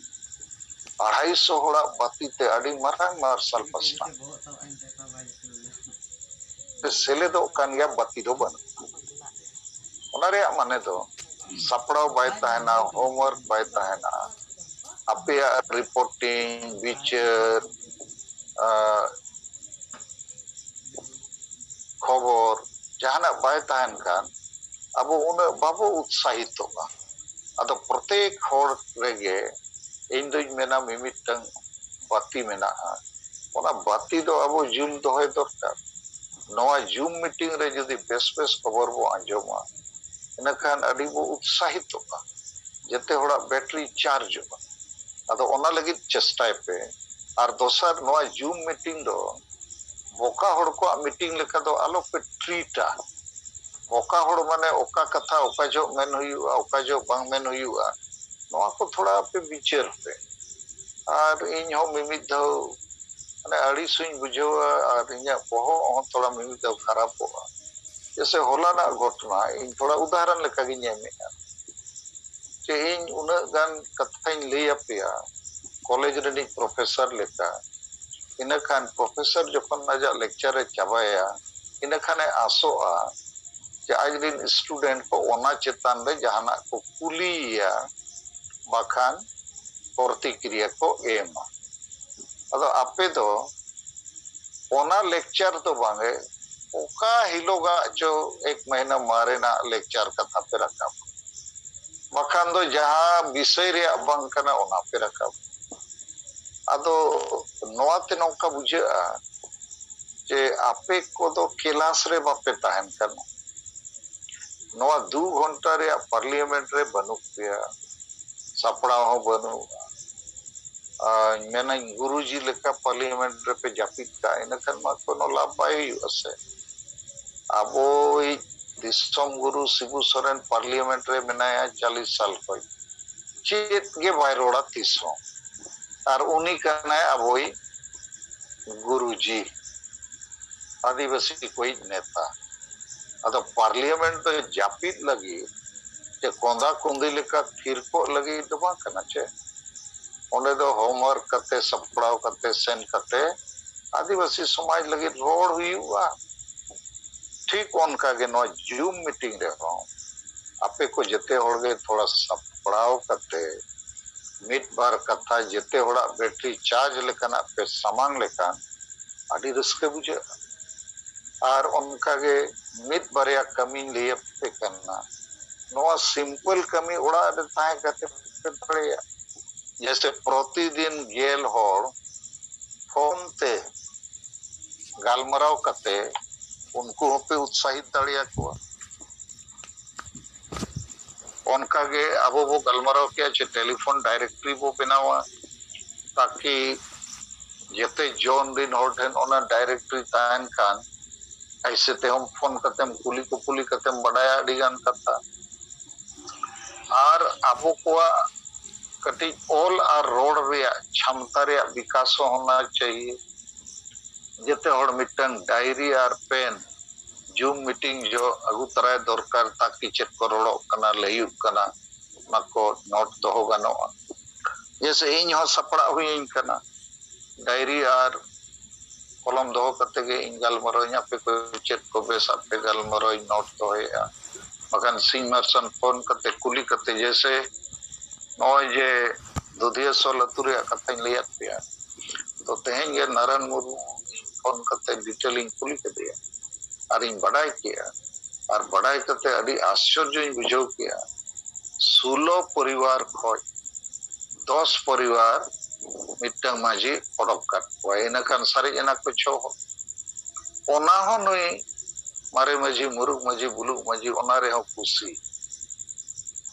ᱟᱲᱟᱭᱥᱚ ᱦᱚᱲᱟᱜ ᱵᱟᱹᱛᱤ ᱛᱮ ᱟᱹᱰᱤ ᱢᱟᱨᱟᱝ ᱢᱟᱨᱥᱟᱞ ᱯᱟᱥᱱᱟᱜ᱾ ᱥᱮᱞᱮᱫᱚᱜ ᱠᱟᱱ ᱜᱮᱭᱟ, ᱵᱟᱹᱛᱤ ᱫᱚ ᱵᱟᱹᱱᱩᱜ᱾ ᱚᱱᱟ ᱨᱮᱭᱟᱜ ᱢᱟᱱᱮ ᱫᱚ ᱥᱟᱯᱲᱟᱣ ᱵᱟᱭ ᱛᱟᱦᱮᱱᱟ, ᱦᱳᱢᱣᱟᱨᱠ ᱵᱟᱭ ᱛᱟᱦᱮᱱᱟ, ᱟᱯᱮᱭᱟᱜ ᱨᱤᱯᱳᱨᱴᱤᱝ, ᱵᱤᱪᱟᱹᱨ, ᱟᱨ ᱠᱷᱚᱵᱚᱨ ᱡᱟᱦᱟᱱᱟᱜ ᱵᱟᱭ ᱛᱟᱦᱮᱱ ᱠᱷᱟᱱ ᱟᱵᱚ ᱩᱱᱟᱹᱜ ᱵᱟᱵᱚ ᱩᱛᱥᱟᱦᱤᱛᱚᱜᱼᱟ᱾ ᱟᱫᱚ ᱯᱨᱚᱛᱮᱠ ᱦᱚᱲ ᱨᱮᱜᱮ ᱤᱧ ᱫᱩᱧ ᱢᱮᱱᱟ ᱢᱤᱢᱤᱫᱴᱟᱝ ᱵᱟᱹᱛᱤ ᱢᱮᱱᱟᱜᱼᱟ᱾ ᱚᱱᱟ ᱵᱟᱹᱛᱤ ᱫᱚ ᱟᱵᱚ ᱡᱩᱞ ᱫᱚᱦᱚᱭ ᱫᱚᱨᱠᱟᱨ᱾ ᱱᱚᱣᱟ ᱡᱩᱢ ᱢᱤᱴᱤᱝ ᱨᱮ ᱡᱩᱫᱤ ᱵᱮᱥ ᱵᱮᱥ ᱠᱷᱚᱵᱚᱨ ᱵᱚ ᱟᱸᱡᱚᱢᱟ, ᱤᱱᱟᱹᱠᱷᱟᱱ ᱟᱹᱰᱤ ᱵᱚ ᱩᱛᱥᱟᱦᱤᱛᱚᱜᱼᱟ, ᱡᱮᱛᱮ ᱦᱚᱲᱟᱜ ᱵᱮᱴᱨᱤ ᱪᱟᱨᱡᱚᱜᱼᱟ᱾ ᱟᱫᱚ ᱚᱱᱟ ᱞᱟᱹᱜᱤᱫ ᱪᱮᱥᱴᱟᱭ ᱯᱮ᱾ ᱟᱨ ᱫᱚᱥᱟᱨ, ᱱᱚᱣᱟ ᱡᱩᱢ ᱢᱤᱴᱤᱝ ᱫᱚ ᱵᱚᱠᱟ ᱦᱚᱲ ᱠᱚᱣᱟᱜ ᱢᱤᱴᱤᱝ ᱞᱮᱠᱟ ᱫᱚ ᱟᱞᱚ ᱯᱮ ᱴᱨᱤᱴᱟ᱾ ᱵᱚᱠᱟ ᱦᱚᱲ ᱢᱟᱱᱮ ᱚᱠᱟ ᱠᱟᱛᱷᱟ ᱚᱠᱟ ᱡᱚᱦᱚᱜ ᱢᱮᱱ ᱦᱩᱭᱩᱜᱼᱟ, ᱚᱠᱟ ᱡᱚᱦᱚᱜ ᱵᱟᱝ ᱢᱮᱱ ᱦᱩᱭᱩᱜᱼᱟ, ᱱᱚᱣᱟ ᱠᱚ ᱛᱷᱚᱲᱟ ᱯᱮ ᱵᱤᱪᱟᱹᱨ ᱯᱮ᱾ ᱟᱨ ᱤᱧ ᱦᱚᱸ ᱢᱤᱢᱤᱫ ᱫᱷᱟᱣ ᱢᱟᱱᱮ ᱟᱹᱲᱤᱥ ᱦᱚᱸᱧ ᱵᱩᱡᱷᱟᱹᱣᱟ ᱟᱨ ᱤᱧᱟᱹᱜ ᱵᱚᱦᱚᱜ ᱦᱚᱸ ᱛᱷᱚᱲᱟ ᱢᱤᱢᱤᱫ ᱫᱷᱟᱣ ᱠᱷᱟᱨᱟᱯᱚᱜᱼᱟ᱾ ᱡᱮᱥᱮ ᱦᱚᱞᱟᱱᱟᱜ ᱜᱷᱚᱴᱚᱱᱟ ᱤᱧ ᱛᱷᱚᱲᱟ ᱩᱫᱟᱦᱚᱨᱚᱱ ᱞᱮᱠᱟᱜᱤᱧ ᱮᱢᱮᱫᱼᱟ᱾ ᱡᱮ ᱤᱧ ᱩᱱᱟᱹᱜ ᱜᱟᱱ ᱠᱟᱛᱷᱟᱧ ᱞᱟᱹᱭ ᱟᱯᱮᱭᱟ, ᱠᱚᱞᱮᱡᱽ ᱨᱤᱱᱤᱡ ᱯᱨᱚᱯᱷᱮᱥᱚᱨ ᱞᱮᱠᱟ᱾ ᱤᱱᱟᱹ ᱠᱷᱟᱱ ᱯᱨᱚᱯᱷᱮᱥᱚᱨ ᱡᱚᱠᱷᱚᱱ ᱟᱡᱟᱜ ᱞᱮᱠᱪᱟᱨ ᱮ ᱪᱟᱵᱟᱭᱟ, ᱤᱱᱟᱹ ᱠᱷᱟᱱᱮ ᱟᱥᱚᱜᱼᱟ ᱡᱮ ᱟᱡ ᱨᱤᱱ ᱥᱴᱩᱰᱮᱱᱴ ᱠᱚ ᱚᱱᱟ ᱪᱮᱛᱟᱱ ᱨᱮ ᱡᱟᱦᱟᱱᱟᱜ ᱠᱚ ᱠᱩᱞᱤᱭᱮᱭᱟ, ᱵᱟᱠᱷᱟᱱ ᱯᱨᱚᱛᱤᱠᱨᱤᱭᱟ ᱠᱚ ᱮᱢᱟ᱾ ᱟᱫᱚ ᱟᱯᱮ ᱫᱚ ᱚᱱᱟ ᱞᱮᱠᱪᱟᱨ ᱫᱚ ᱵᱟᱝᱜᱮ, ᱚᱠᱟ ᱦᱤᱞᱳᱜᱟᱜ ᱪᱚ ᱮᱠ ᱢᱟᱹᱦᱱᱟᱹ ᱢᱟᱨᱮᱱᱟᱜ ᱞᱮᱠᱪᱟᱨ ᱠᱟᱛᱷᱟ ᱯᱮ ᱨᱟᱠᱟᱵᱟ, ᱵᱟᱠᱷᱟᱱ ᱫᱚ ᱡᱟᱦᱟᱸ ᱵᱤᱥᱚᱭ ᱨᱮᱭᱟᱜ ᱵᱟᱝ ᱠᱟᱱᱟ ᱚᱱᱟ ᱯᱮ ᱨᱟᱠᱟᱵᱟ᱾ ᱟᱫᱚ ᱱᱚᱣᱟ ᱛᱮ ᱱᱚᱝᱠᱟ ᱵᱩᱡᱷᱟᱹᱜᱼᱟ ᱡᱮ ᱟᱯᱮ ᱠᱚᱫᱚ ᱠᱮᱞᱟᱥ ᱨᱮ ᱵᱟᱯᱮ ᱛᱟᱦᱮᱱ ᱠᱟᱱᱟ᱾ ᱱᱚᱣᱟ ᱫᱩ ᱜᱷᱚᱱᱴᱟ ᱨᱮᱭᱟᱜ ᱯᱟᱨᱞᱤᱭᱟᱢᱮᱱᱴ ᱨᱮ ᱵᱟᱹᱱᱩᱜ ᱯᱮᱭᱟ, ᱥᱟᱯᱲᱟᱣ ᱦᱚᱸ ᱵᱟᱹᱱᱩᱜᱼᱟ᱾ ᱟᱨ ᱢᱮᱱᱟᱹᱧ, ᱜᱩᱨᱩᱡᱤ ᱞᱮᱠᱟ ᱯᱟᱨᱞᱤᱭᱟᱢᱮᱱᱴ ᱨᱮᱯᱮ ᱡᱟᱹᱯᱤᱫ ᱠᱟᱜᱼᱟ, ᱤᱱᱟᱹᱠᱷᱟᱱ ᱢᱟ ᱠᱳᱱᱳ ᱞᱟᱵᱷ ᱵᱟᱭ ᱦᱩᱭᱩᱜᱼᱟ ᱥᱮ᱾ ᱟᱵᱚᱭᱤᱡ ᱫᱤᱥᱚᱢ ᱜᱩᱨᱩ ᱥᱤᱵᱩ ᱥᱚᱨᱮᱱ ᱯᱟᱨᱞᱤᱭᱟᱢᱮᱱᱴ ᱨᱮ ᱢᱮᱱᱟᱭᱟ ᱪᱟᱞᱤᱥ ᱥᱟᱞ ᱠᱷᱚᱱ, ᱪᱮᱫ ᱜᱮ ᱵᱟᱭ ᱨᱚᱲᱟ ᱛᱤᱥ ᱦᱚᱸ᱾ ᱟᱨ ᱩᱱᱤ ᱠᱟᱱᱟᱭ ᱟᱵᱚᱭᱤᱡ ᱜᱩᱨᱩᱡᱤ, ᱟᱹᱫᱤᱵᱟᱹᱥᱤ ᱠᱚᱭᱤᱡ ᱱᱮᱛᱟ᱾ ᱟᱫᱚ ᱯᱟᱨᱞᱤᱭᱟᱢᱮᱱᱴ ᱫᱚ ᱡᱟᱹᱯᱤᱫ ᱞᱟᱹᱜᱤᱫ ᱪᱮ ᱠᱚᱸᱫᱟ ᱠᱩᱸᱫᱤ ᱞᱮᱠᱟ ᱛᱷᱤᱨ ᱠᱚᱜ ᱞᱟᱹᱜᱤᱫ ᱫᱚ ᱵᱟᱝ ᱠᱟᱱᱟ ᱪᱮ᱾ ᱚᱸᱰᱮ ᱫᱚ ᱦᱳᱢᱣᱟᱨᱠ ᱠᱟᱛᱮ, ᱥᱟᱯᱲᱟᱣ ᱠᱟᱛᱮ, ᱥᱮᱱ ᱠᱟᱛᱮ ᱟᱹᱫᱤᱵᱟᱹᱥᱤ ᱥᱚᱢᱟᱡᱽ ᱞᱟᱹᱜᱤᱫ ᱨᱚᱲ ᱦᱩᱭᱩᱜᱼᱟ᱾ ᱴᱷᱤᱠ ᱚᱱᱠᱟ ᱜᱮ ᱱᱚᱣᱟ ᱡᱩᱢ ᱢᱤᱴᱤᱝ ᱨᱮᱦᱚᱸ ᱟᱯᱮ ᱠᱚ ᱡᱮᱛᱮ ᱦᱚᱲ ᱜᱮ ᱛᱷᱚᱲᱟ ᱥᱟᱯᱲᱟᱣ ᱠᱟᱛᱮ ᱢᱤᱫ ᱵᱟᱨ ᱠᱟᱛᱷᱟ ᱡᱮᱛᱮ ᱦᱚᱲᱟᱜ ᱵᱮᱴᱨᱤ ᱪᱟᱨᱡᱽ ᱞᱮᱠᱟᱱᱟᱜ ᱯᱮ ᱥᱟᱢᱟᱝ ᱞᱮᱠᱷᱟᱱ ᱟᱹᱰᱤ ᱨᱟᱹᱥᱠᱟᱹ ᱵᱩᱡᱷᱟᱹᱜᱼᱟ᱾ ᱟᱨ ᱚᱱᱠᱟ ᱜᱮ ᱢᱤᱫ ᱵᱟᱨᱭᱟ ᱠᱟᱹᱢᱤᱧ ᱞᱟᱹᱭ ᱟᱯᱮ ᱠᱟᱱᱟ᱾ ᱱᱚᱣᱟ ᱥᱤᱢᱯᱮᱞ ᱠᱟᱹᱢᱤ ᱚᱲᱟᱜ ᱨᱮ ᱛᱟᱦᱮᱸ ᱠᱟᱛᱮ ᱯᱮ ᱫᱟᱲᱮᱭᱟᱜᱼᱟ᱾ ᱡᱮᱭᱥᱮ ᱯᱨᱚᱛᱤᱫᱤᱱ ᱜᱮᱞ ᱦᱚᱲ ᱯᱷᱳᱱ ᱛᱮ ᱜᱟᱞᱢᱟᱨᱟᱣ ᱠᱟᱛᱮ ᱩᱱᱠᱩ ᱦᱚᱸᱯᱮ ᱩᱛᱥᱟᱦᱤᱛ ᱫᱟᱲᱮᱭᱟᱠᱚᱣᱟ᱾ ᱚᱱᱠᱟᱜᱮ ᱟᱵᱚ ᱵᱚ ᱜᱟᱞᱢᱟᱨᱟᱣ ᱠᱮᱭᱟ ᱡᱮ ᱴᱮᱞᱤᱯᱷᱳᱱ ᱰᱟᱭᱨᱮᱠᱴᱨᱤ ᱵᱚ ᱵᱮᱱᱟᱣᱟ, ᱛᱟᱠᱤ ᱡᱮᱛᱮ ᱡᱚᱱ ᱨᱤᱱ ᱦᱚᱲ ᱴᱷᱮᱱ ᱚᱱᱟ ᱰᱟᱭᱨᱮᱠᱴᱨᱤ ᱛᱟᱦᱮᱱ ᱠᱷᱟᱱ ᱟᱭᱥᱮ ᱛᱮᱦᱚᱸ ᱯᱷᱳᱱ ᱠᱟᱛᱮᱢ ᱠᱩᱞᱤ ᱠᱩᱯᱩᱞᱤ ᱠᱟᱛᱮᱢ ᱵᱟᱰᱟᱭᱟ ᱟᱹᱰᱤ ᱜᱟᱱ ᱠᱟᱛᱷᱟ᱾ ᱟᱨ ᱟᱵᱚ ᱠᱚᱣᱟᱜ ᱠᱟᱹᱴᱤᱡ ᱚᱞ ᱟᱨ ᱨᱚᱲ ᱨᱮᱭᱟᱜ ᱪᱷᱟᱢᱛᱟ ᱨᱮᱭᱟᱜ ᱵᱤᱠᱟᱥ ᱦᱚᱸ ᱦᱳᱱᱟ ᱪᱟᱦᱤᱭᱮ᱾ ᱡᱮᱛᱮ ᱦᱚᱲ ᱢᱤᱫᱴᱟᱝ ᱰᱟᱭᱨᱤ ᱟᱨ ᱯᱮᱱ ᱡᱩᱢ ᱢᱤᱴᱤᱝ ᱡᱚᱦᱚᱜ ᱟᱹᱜᱩ ᱛᱚᱨᱟᱭ ᱫᱚᱨᱠᱟᱨ, ᱛᱟᱠᱤ ᱪᱮᱫ ᱠᱚ ᱨᱚᱲᱚᱜ ᱠᱟᱱᱟ, ᱞᱟᱹᱭᱩᱜ ᱠᱟᱱᱟ, ᱚᱱᱟ ᱠᱚ ᱱᱳᱴ ᱫᱚᱦᱚ ᱜᱟᱱᱚᱜᱼᱟ᱾ ᱡᱮᱭᱥᱮ ᱤᱧ ᱦᱚᱸ ᱥᱟᱯᱲᱟᱜ ᱦᱩᱭᱟᱹᱧ ᱠᱟᱱᱟ, ᱰᱟᱭᱨᱤ ᱟᱨ ᱠᱚᱞᱚᱢ ᱫᱚᱦᱚ ᱠᱟᱛᱮ ᱜᱮ ᱤᱧ ᱜᱟᱞᱢᱟᱨᱟᱣ ᱟᱹᱧ, ᱟᱯᱮ ᱠᱚ ᱪᱮᱫ ᱠᱚ ᱵᱮᱥ ᱟᱯᱮ ᱜᱟᱞᱢᱟᱨᱟᱣ ᱤᱧ ᱱᱳᱴ ᱫᱚᱦᱚᱭᱮᱫᱼᱟ᱾ ᱵᱟᱠᱷᱟᱱ ᱥᱤᱧ ᱢᱟᱨᱥᱟᱞ ᱯᱷᱳᱱ ᱠᱟᱛᱮ ᱠᱩᱞᱤ ᱠᱟᱛᱮ, ᱡᱮᱭᱥᱮ ᱱᱚᱜᱼᱚᱭ ᱡᱮ ᱫᱩᱫᱷᱤᱭᱟᱹᱥᱳᱞ ᱟᱹᱛᱩ ᱨᱮᱭᱟᱜ ᱠᱟᱛᱷᱟᱧ ᱞᱟᱹᱭᱟᱫ ᱯᱮᱭᱟ, ᱛᱚ ᱛᱮᱦᱮᱧ ᱜᱮ ᱱᱟᱨᱟᱭᱚᱱ ᱢᱩᱨᱢᱩ ᱯᱷᱳᱱ ᱠᱟᱛᱮ ᱰᱤᱴᱮᱞ ᱤᱧ ᱠᱩᱞᱤ ᱠᱮᱫᱮᱭᱟ ᱟᱨᱤᱧ ᱵᱟᱰᱟᱭ ᱠᱮᱜᱼᱟ᱾ ᱟᱨ ᱵᱟᱰᱟᱭ ᱠᱟᱛᱮ ᱟᱹᱰᱤ ᱟᱥᱪᱚᱨᱡᱚᱧ ᱵᱩᱡᱷᱟᱹᱣ ᱠᱮᱜᱼᱟ᱾ ᱥᱳᱞᱳ ᱯᱚᱨᱤᱵᱟᱨ ᱠᱷᱚᱡ ᱫᱚᱥ ᱯᱚᱨᱤᱵᱟᱨ ᱢᱤᱫᱴᱟᱝ ᱢᱟᱹᱡᱷᱤ ᱚᱰᱚᱠ ᱠᱟᱫ ᱠᱚᱣᱟ, ᱤᱱᱟᱹᱠᱷᱟᱱ ᱥᱟᱨᱮᱡ ᱮᱱᱟ ᱠᱚ ᱪᱷᱚ ᱦᱚᱲ᱾ ᱚᱱᱟ ᱦᱚᱸ ᱱᱩᱭ ᱢᱟᱨᱮ ᱢᱟᱹᱡᱷᱤ, ᱢᱩᱨᱩᱠ ᱢᱟᱹᱡᱷᱤ, ᱵᱩᱞᱩᱜ ᱢᱟᱹᱡᱷᱤ, ᱚᱱᱟ ᱨᱮᱦᱚᱸ ᱠᱩᱥᱤ᱾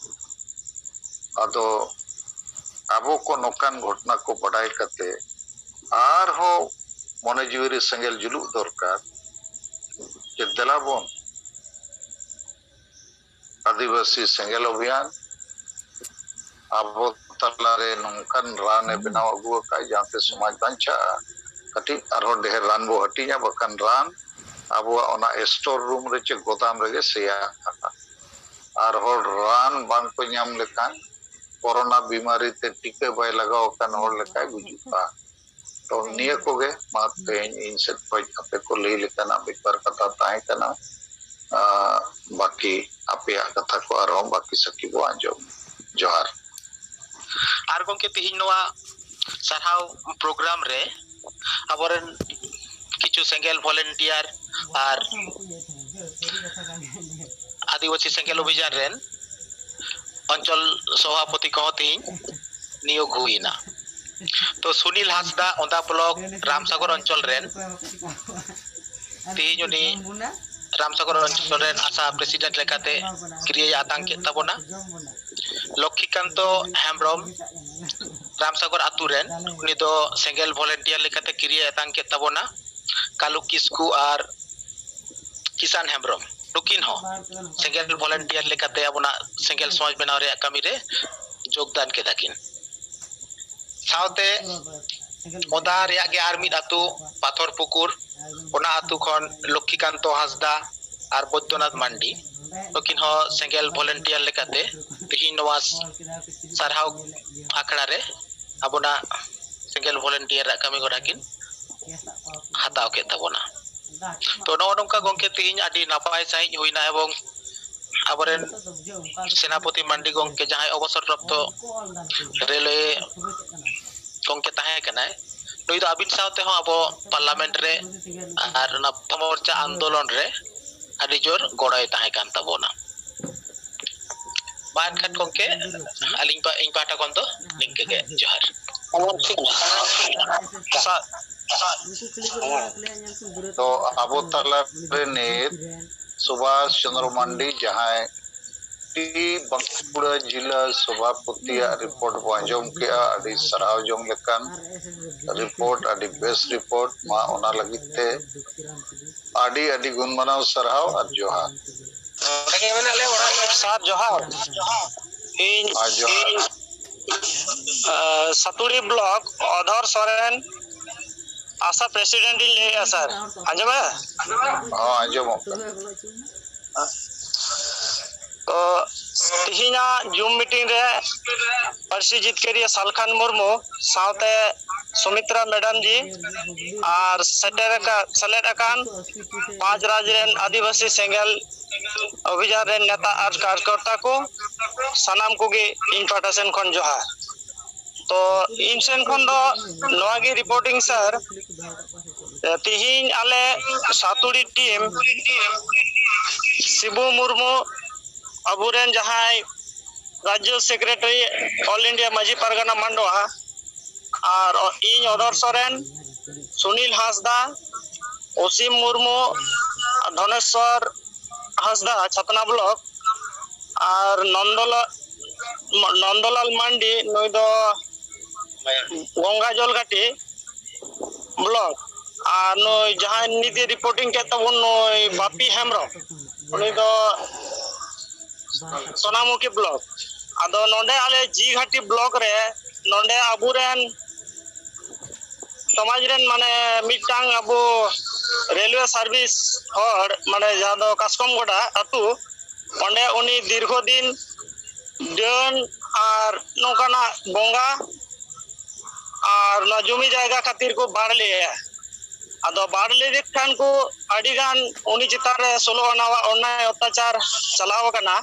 ᱟᱫᱚ ᱟᱵᱚ ᱠᱚ ᱱᱚᱝᱠᱟᱱ ᱜᱷᱚᱴᱚᱱᱟ ᱠᱚ ᱵᱟᱰᱟᱭ ᱠᱟᱛᱮ ᱟᱨᱦᱚᱸ ᱢᱚᱱᱮ ᱡᱤᱣᱤ ᱨᱮ ᱥᱮᱸᱜᱮᱞ ᱡᱩᱞᱩᱜ ᱫᱚᱨᱠᱟᱨ ᱡᱮ ᱫᱮᱞᱟ ᱵᱚᱱ ᱟᱹᱫᱤᱵᱟᱹᱥᱤ ᱥᱮᱸᱜᱮᱞ ᱚᱵᱷᱤᱭᱟᱱ ᱟᱵᱚ ᱛᱟᱞᱟᱨᱮ ᱱᱚᱝᱠᱟᱱ ᱨᱟᱱ ᱮ ᱵᱮᱱᱟᱣ ᱟᱹᱜᱩ ᱟᱠᱟᱫ, ᱡᱟᱦᱟᱸᱛᱮ ᱥᱚᱢᱟᱡᱽ ᱵᱟᱧᱪᱟᱜᱼᱟ᱾ ᱠᱟᱹᱴᱤᱡ ᱟᱨᱦᱚᱸ ᱰᱷᱮᱨ ᱨᱟᱱ ᱵᱚ ᱦᱟᱹᱴᱤᱧᱟ, ᱵᱟᱠᱷᱟᱱ ᱨᱟᱱ ᱟᱵᱚᱣᱟᱜ ᱚᱱᱟ ᱥᱴᱳᱨ ᱨᱩᱢ ᱨᱮ ᱪᱮ ᱜᱚᱫᱟᱢ ᱨᱮᱜᱮ ᱥᱮᱭᱟ ᱟᱠᱟᱱᱟ᱾ ᱟᱨ ᱦᱚᱲ ᱨᱟᱱ ᱵᱟᱝ ᱠᱚ ᱧᱟᱢ ᱞᱮᱠᱷᱟᱱ ᱠᱳᱨᱳᱱᱟ ᱵᱤᱢᱟᱨᱤ ᱛᱮ ᱴᱤᱠᱟᱹ ᱵᱟᱭ ᱞᱟᱜᱟᱣ ᱟᱠᱟᱱ ᱦᱚᱲ ᱞᱮᱠᱟᱭ ᱜᱩᱡᱩᱜᱼᱟ᱾ ᱛᱚ ᱱᱤᱭᱟᱹ ᱠᱚᱜᱮ ᱢᱟ ᱛᱮᱦᱮᱧ ᱤᱧ ᱥᱮᱫ ᱠᱷᱚᱱ ᱟᱯᱮ ᱠᱚ ᱞᱟᱹᱭ ᱞᱮᱠᱟᱱᱟᱜ ᱵᱮᱯᱟᱨ ᱠᱟᱛᱷᱟ ᱛᱟᱦᱮᱸ ᱠᱟᱱᱟ᱾ ᱟᱨ ᱵᱟᱹᱠᱤ ᱟᱯᱮᱭᱟᱜ ᱠᱟᱛᱷᱟ ᱠᱚ ᱟᱨᱦᱚᱸ ᱵᱟᱹᱠᱤ ᱥᱟᱹᱠᱷᱤ ᱵᱚ ᱟᱸᱡᱚᱢ᱾ ᱡᱚᱦᱟᱨ᱾ ᱟᱨ ᱜᱚᱢᱠᱮ, ᱛᱮᱦᱮᱧ ᱱᱚᱣᱟ ᱥᱟᱨᱦᱟᱣ ᱯᱨᱳᱜᱨᱟᱢ ᱨᱮ ᱟᱵᱚᱨᱮᱱ ᱠᱤᱪᱷᱩ ᱥᱮᱸᱜᱮᱞ ᱵᱷᱚᱞᱮᱱᱴᱤᱭᱟᱨ ᱟᱨ ᱟᱹᱫᱤᱵᱟᱹᱥᱤ ᱥᱮᱸᱜᱮᱞ ᱚᱵᱷᱤᱡᱟᱱ ᱨᱮᱱ ᱚᱧᱪᱚᱞ ᱥᱚᱵᱷᱟᱯᱚᱛᱤ ᱠᱚᱦᱚᱸ ᱛᱮᱦᱮᱧ ᱱᱤᱭᱳᱜᱽ ᱦᱩᱭᱮᱱᱟ᱾ ᱛᱚ ᱥᱩᱱᱤᱞ ᱦᱟᱸᱥᱫᱟ ᱚᱸᱫᱟ ᱵᱞᱚᱠ ᱨᱟᱢᱥᱟᱜᱚᱨ ᱚᱧᱪᱚᱞ ᱨᱮᱱ ᱛᱮᱦᱮᱧ ᱩᱱᱤ ᱨᱟᱢᱥᱟᱜᱚᱨ ᱚᱧᱪᱚᱞ ᱨᱮᱱ ᱟᱥᱟ ᱯᱨᱮᱥᱤᱰᱮᱱᱴ ᱞᱮᱠᱟᱛᱮ ᱠᱤᱨᱤᱭᱟᱹᱭ ᱟᱛᱟᱝ ᱠᱮᱫ ᱛᱟᱵᱚᱱᱟ᱾ ᱞᱚᱠᱠᱷᱤᱠᱟᱱᱛᱚ ᱦᱮᱢᱵᱨᱚᱢ ᱨᱟᱢᱥᱟᱜᱚᱨ ᱟᱛᱩ ᱨᱮᱱ, ᱩᱱᱤ ᱫᱚ ᱥᱮᱸᱜᱮᱞ ᱵᱷᱚᱞᱮᱱᱴᱤᱭᱟᱨ ᱞᱮᱠᱟᱛᱮ ᱠᱤᱨᱤᱭᱟᱹᱭ ᱟᱛᱟᱝ ᱠᱮᱫ ᱛᱟᱵᱚᱱᱟ᱾ ᱠᱟᱞᱩ ᱠᱤᱥᱠᱩ ᱟᱨ ᱠᱤᱥᱟᱱ ᱦᱮᱢᱵᱨᱚᱢ, ᱱᱩᱠᱤᱱ ᱦᱚᱸ ᱥᱮᱸᱜᱮᱞ ᱵᱷᱚᱞᱮᱱᱴᱤᱭᱟᱨ ᱞᱮᱠᱟᱛᱮ ᱟᱵᱚᱱᱟᱜ ᱥᱮᱸᱜᱮᱞ ᱥᱚᱢᱟᱡᱽ ᱵᱮᱱᱟᱣ ᱨᱮᱭᱟᱜ ᱠᱟᱹᱢᱤ ᱨᱮ ᱡᱳᱜᱽᱫᱟᱱ ᱠᱮᱫᱟ ᱠᱤᱱ᱾ ᱥᱟᱶᱛᱮ ᱚᱸᱫᱟ ᱨᱮᱭᱟᱜ ᱜᱮ ᱟᱨ ᱢᱤᱫ ᱟᱹᱛᱩ ᱯᱟᱛᱷᱚᱨ ᱯᱩᱠᱩᱨ, ᱚᱱᱟ ᱟᱹᱛᱩ ᱠᱷᱚᱱ ᱞᱚᱠᱠᱷᱤᱠᱟᱱᱛᱚ ᱦᱟᱸᱥᱫᱟ ᱟᱨ ᱵᱳᱭᱫᱚᱱᱟᱛᱷ ᱢᱟᱱᱰᱤ, ᱱᱩᱠᱤᱱ ᱦᱚᱸ ᱥᱮᱸᱜᱮᱞ ᱵᱷᱚᱞᱮᱱᱴᱤᱭᱟᱨ ᱞᱮᱠᱟᱛᱮ ᱛᱮᱦᱮᱧ ᱱᱚᱣᱟ ᱥᱟᱨᱦᱟᱣ ᱟᱠᱷᱲᱟ ᱨᱮ ᱟᱵᱚᱱᱟᱜ ᱥᱮᱸᱜᱮᱞ ᱵᱷᱚᱞᱮᱱᱴᱤᱭᱟᱨ ᱨᱮᱭᱟᱜ ᱠᱟᱹᱢᱤ ᱦᱚᱨᱟ ᱠᱤᱱ ᱦᱟᱛᱟᱣ ᱠᱮᱫ ᱛᱟᱵᱚᱱᱟ᱾ ᱛᱚ ᱱᱚᱜᱼᱚ ᱱᱚᱝᱠᱟ ᱜᱚᱢᱠᱮ ᱛᱮᱦᱮᱧ ᱟᱹᱰᱤ ᱱᱟᱯᱟᱭ ᱥᱟᱺᱦᱤᱡ ᱦᱩᱭᱱᱟ, ᱮᱵᱚᱝ ᱟᱵᱚᱨᱮᱱ ᱥᱮᱱᱟᱯᱚᱛᱤ ᱢᱟᱱᱰᱤ ᱜᱚᱢᱠᱮ ᱡᱟᱦᱟᱸᱭ ᱚᱵᱚᱥᱚᱨ ᱯᱨᱟᱯᱛᱚ ᱨᱮᱞᱣᱮ ᱜᱚᱢᱠᱮ ᱛᱟᱦᱮᱸ ᱠᱟᱱᱟᱭ, ᱱᱩᱭ ᱫᱚ ᱟᱹᱵᱤᱱ ᱥᱟᱶ ᱛᱮᱦᱚᱸ ᱟᱵᱚ ᱯᱟᱨᱞᱟᱢᱮᱱᱴ ᱨᱮ ᱟᱨ ᱚᱱᱟ ᱢᱚᱨᱪᱟ ᱟᱱᱫᱳᱞᱚᱱ ᱨᱮ ᱟᱹᱰᱤ ᱡᱳᱨ ᱜᱚᱲᱚᱭ ᱛᱟᱦᱮᱸ ᱠᱟᱱ ᱛᱟᱵᱚᱱᱟ᱾ ᱢᱟ ᱮᱱᱠᱷᱟᱱ ᱜᱚᱢᱠᱮ, ᱟᱹᱞᱤᱧ ᱯᱟ-, ᱤᱧ ᱯᱟᱦᱴᱟ ᱠᱷᱚᱱ ᱫᱚ ᱱᱤᱝᱠᱟᱹ ᱜᱮ, ᱡᱚᱦᱟᱨ᱾ ᱥᱟ-, ᱛᱚ ᱟᱵᱚ ᱛᱟᱞᱟ ᱨᱮ ᱱᱤᱛ ᱥᱩᱵᱷᱟᱥ ᱪᱚᱸᱫᱽᱨᱚ ᱢᱟᱱᱰᱤ, ᱡᱟᱦᱟᱸᱭ ᱟᱹᱰᱤ ᱵᱟᱸᱠᱩᱲᱟ ᱡᱤᱞᱟ ᱥᱚᱵᱷᱟᱯᱚᱛᱤᱭᱟᱜ ᱨᱤᱯᱳᱨᱴ ᱵᱚ ᱟᱸᱡᱚᱢ ᱠᱮᱜᱼᱟ᱾ ᱟᱹᱰᱤ ᱥᱟᱨᱦᱟᱣ ᱡᱚᱝ ᱞᱮᱠᱟᱱ ᱨᱤᱯᱳᱨᱴ, ᱟᱹᱰᱤ ᱵᱮᱥ ᱨᱤᱯᱳᱨᱴ᱾ ᱢᱟ ᱚᱱᱟ ᱞᱟᱹᱜᱤᱫ ᱛᱮ ᱟᱹᱰᱤ ᱟᱹᱰᱤ ᱜᱩᱱ ᱢᱟᱱᱟᱣ ᱥᱟᱨᱦᱟᱣ ᱟᱨ ᱡᱚᱦᱟᱨ᱾ ᱥᱟᱨ ᱡᱚᱦᱟᱨ᱾ ᱤᱧ ᱟᱨ ᱡᱚᱦᱟᱨ᱾ ᱤᱧ, ᱟᱸ, ᱥᱟᱛᱩᱲᱤ ᱵᱞᱚᱠ ᱚᱫᱷᱚᱨ ᱥᱚᱨᱮᱱ ᱟᱥᱟ ᱯᱨᱮᱥᱤᱰᱮᱱᱴ ᱤᱧ ᱞᱟᱹᱭᱮᱫᱼᱟ ᱥᱟᱨ᱾ ᱟᱸᱡᱚᱢᱮ? ᱦᱚᱸ, ᱟᱸᱡᱚᱢᱚᱜ ᱠᱟᱱᱟ᱾ ᱛᱚ, ᱛᱤᱦᱤᱧᱟᱜ ᱡᱩᱢ ᱢᱤᱴᱤᱝ ᱨᱮ ᱯᱟᱹᱨᱥᱤ ᱡᱤᱛᱠᱟᱹᱨᱤᱭᱟᱹ ᱥᱟᱞᱠᱷᱟᱱ ᱢᱩᱨᱢᱩ ᱥᱟᱶᱛᱮ ᱥᱩᱢᱤᱛᱨᱟ ᱢᱮᱰᱟᱢ ᱡᱤ ᱟᱨ ᱥᱮᱴᱮᱨ ᱟᱠᱟᱫ, ᱥᱮᱞᱮᱫ ᱟᱠᱟᱱ ᱯᱟᱸᱪ ᱨᱟᱡᱽ ᱨᱮᱱ ᱟᱹᱫᱤᱵᱟᱹᱥᱤ ᱥᱮᱸᱜᱮᱞ ᱚᱵᱷᱤᱡᱟᱱ ᱨᱮᱱ ᱱᱮᱛᱟ ᱟᱨ ᱠᱟᱨᱡᱚᱠᱚᱨᱛᱟ ᱠᱚ, ᱥᱟᱱᱟᱢ ᱠᱚᱜᱮ ᱤᱧ ᱯᱟᱦᱴᱟ ᱥᱮᱱ ᱠᱷᱚᱱ ᱡᱚᱦᱟᱨ᱾ ᱛᱚ, ᱤᱧ ᱥᱮᱱ ᱠᱷᱚᱱ ᱫᱚ ᱱᱚᱣᱟ ᱜᱮ ᱨᱤᱯᱳᱨᱴᱤᱝ ᱥᱟᱨ᱾ ᱛᱤᱦᱤᱧ ᱟᱞᱮ ᱥᱟᱛᱩᱲᱤ ᱴᱤᱢ ᱥᱤᱵᱩ ᱢᱩᱨᱢᱩ, ᱟᱵᱚᱨᱮᱱ ᱡᱟᱦᱟᱸᱭ ᱨᱟᱡᱽᱡᱚ secretary, all India Majhi Pargana ᱢᱟᱱᱰᱣᱟ, ᱟᱨ ᱤᱧ ᱚᱫᱷᱚᱨ ᱥᱚᱨᱮᱱ, ᱥᱩᱱᱤᱞ ᱦᱟᱸᱥᱫᱟ, ᱚᱥᱤᱢ ᱢᱩᱨᱢᱩ, ᱫᱷᱚᱱᱮᱥᱣᱚᱨ ᱦᱟᱸᱥᱫᱟ, ᱪᱷᱟᱛᱱᱟ ᱵᱞᱚᱠ, ᱟᱨ ᱱᱚᱱᱫᱚᱞᱟ-, ᱱᱚᱱᱫᱚᱞᱟᱞ ᱢᱟᱱᱰᱤ, ᱱᱩᱭ ᱫᱚ ᱜᱚᱝᱜᱟ ᱡᱚᱞᱜᱷᱟᱴᱤ ᱵᱞᱚᱠ, ᱟᱨ ᱱᱩᱭ ᱡᱟᱦᱟᱸᱭ ᱱᱤᱛ ᱮ ᱨᱤᱯᱳᱨᱴᱤᱝ ᱠᱮᱫ ᱛᱟᱵᱚᱱ, ᱱᱩᱭ ᱵᱟᱯᱤ ᱦᱮᱢᱵᱨᱚᱢ, ᱩᱱᱤ ᱫᱚ ᱥᱳᱱᱟᱢᱩᱠᱷᱤ ᱵᱞᱚᱠ᱾ ᱟᱫᱚ ᱱᱚᱰᱮ ᱟᱞᱮ ᱡᱤ ᱜᱷᱟᱴᱤ ᱵᱞᱚᱠ ᱨᱮ ᱱᱚᱰᱮ ᱟᱵᱚᱨᱮᱱ ᱥᱚᱢᱟᱡᱽ ᱨᱮᱱ, ᱢᱟᱱᱮ, ᱢᱤᱫᱴᱟᱝ ᱟᱵᱚ ᱨᱮᱞᱣᱮ ᱥᱟᱨᱵᱷᱤᱥ ᱦᱚᱲ, ᱢᱟᱱᱮ, ᱡᱟᱦᱟᱸ ᱫᱚ ᱠᱟᱥᱠᱚᱢ ᱜᱚᱰᱟ ᱟᱹᱛᱩ, ᱚᱸᱰᱮ ᱩᱱᱤ ᱫᱤᱨᱜᱷᱚ ᱫᱤᱱ ᱰᱟᱹᱱ ᱟᱨ ᱱᱚᱝᱠᱟᱱᱟᱜ ᱵᱚᱸᱜᱟ ᱟᱨ ᱱᱚᱣᱟ ᱡᱚᱢᱤ ᱡᱟᱭᱜᱟ ᱠᱷᱟᱹᱛᱤᱨ ᱠᱚ ᱵᱟᱲ ᱞᱮᱫᱼᱟ᱾ ᱟᱫᱚ ᱵᱟᱲ ᱞᱮᱫᱮ ᱠᱷᱟᱱ ᱠᱚ ᱟᱹᱰᱤ ᱜᱟᱱ ᱩᱱᱤ ᱪᱮᱛᱟᱱ ᱨᱮ ᱥᱳᱞᱳ ᱟᱱᱟᱣᱟᱜ ᱚᱱᱱᱟᱭ ᱚᱛᱛᱟᱪᱟᱨ ᱪᱟᱞᱟᱣ ᱟᱠᱟᱱᱟ᱾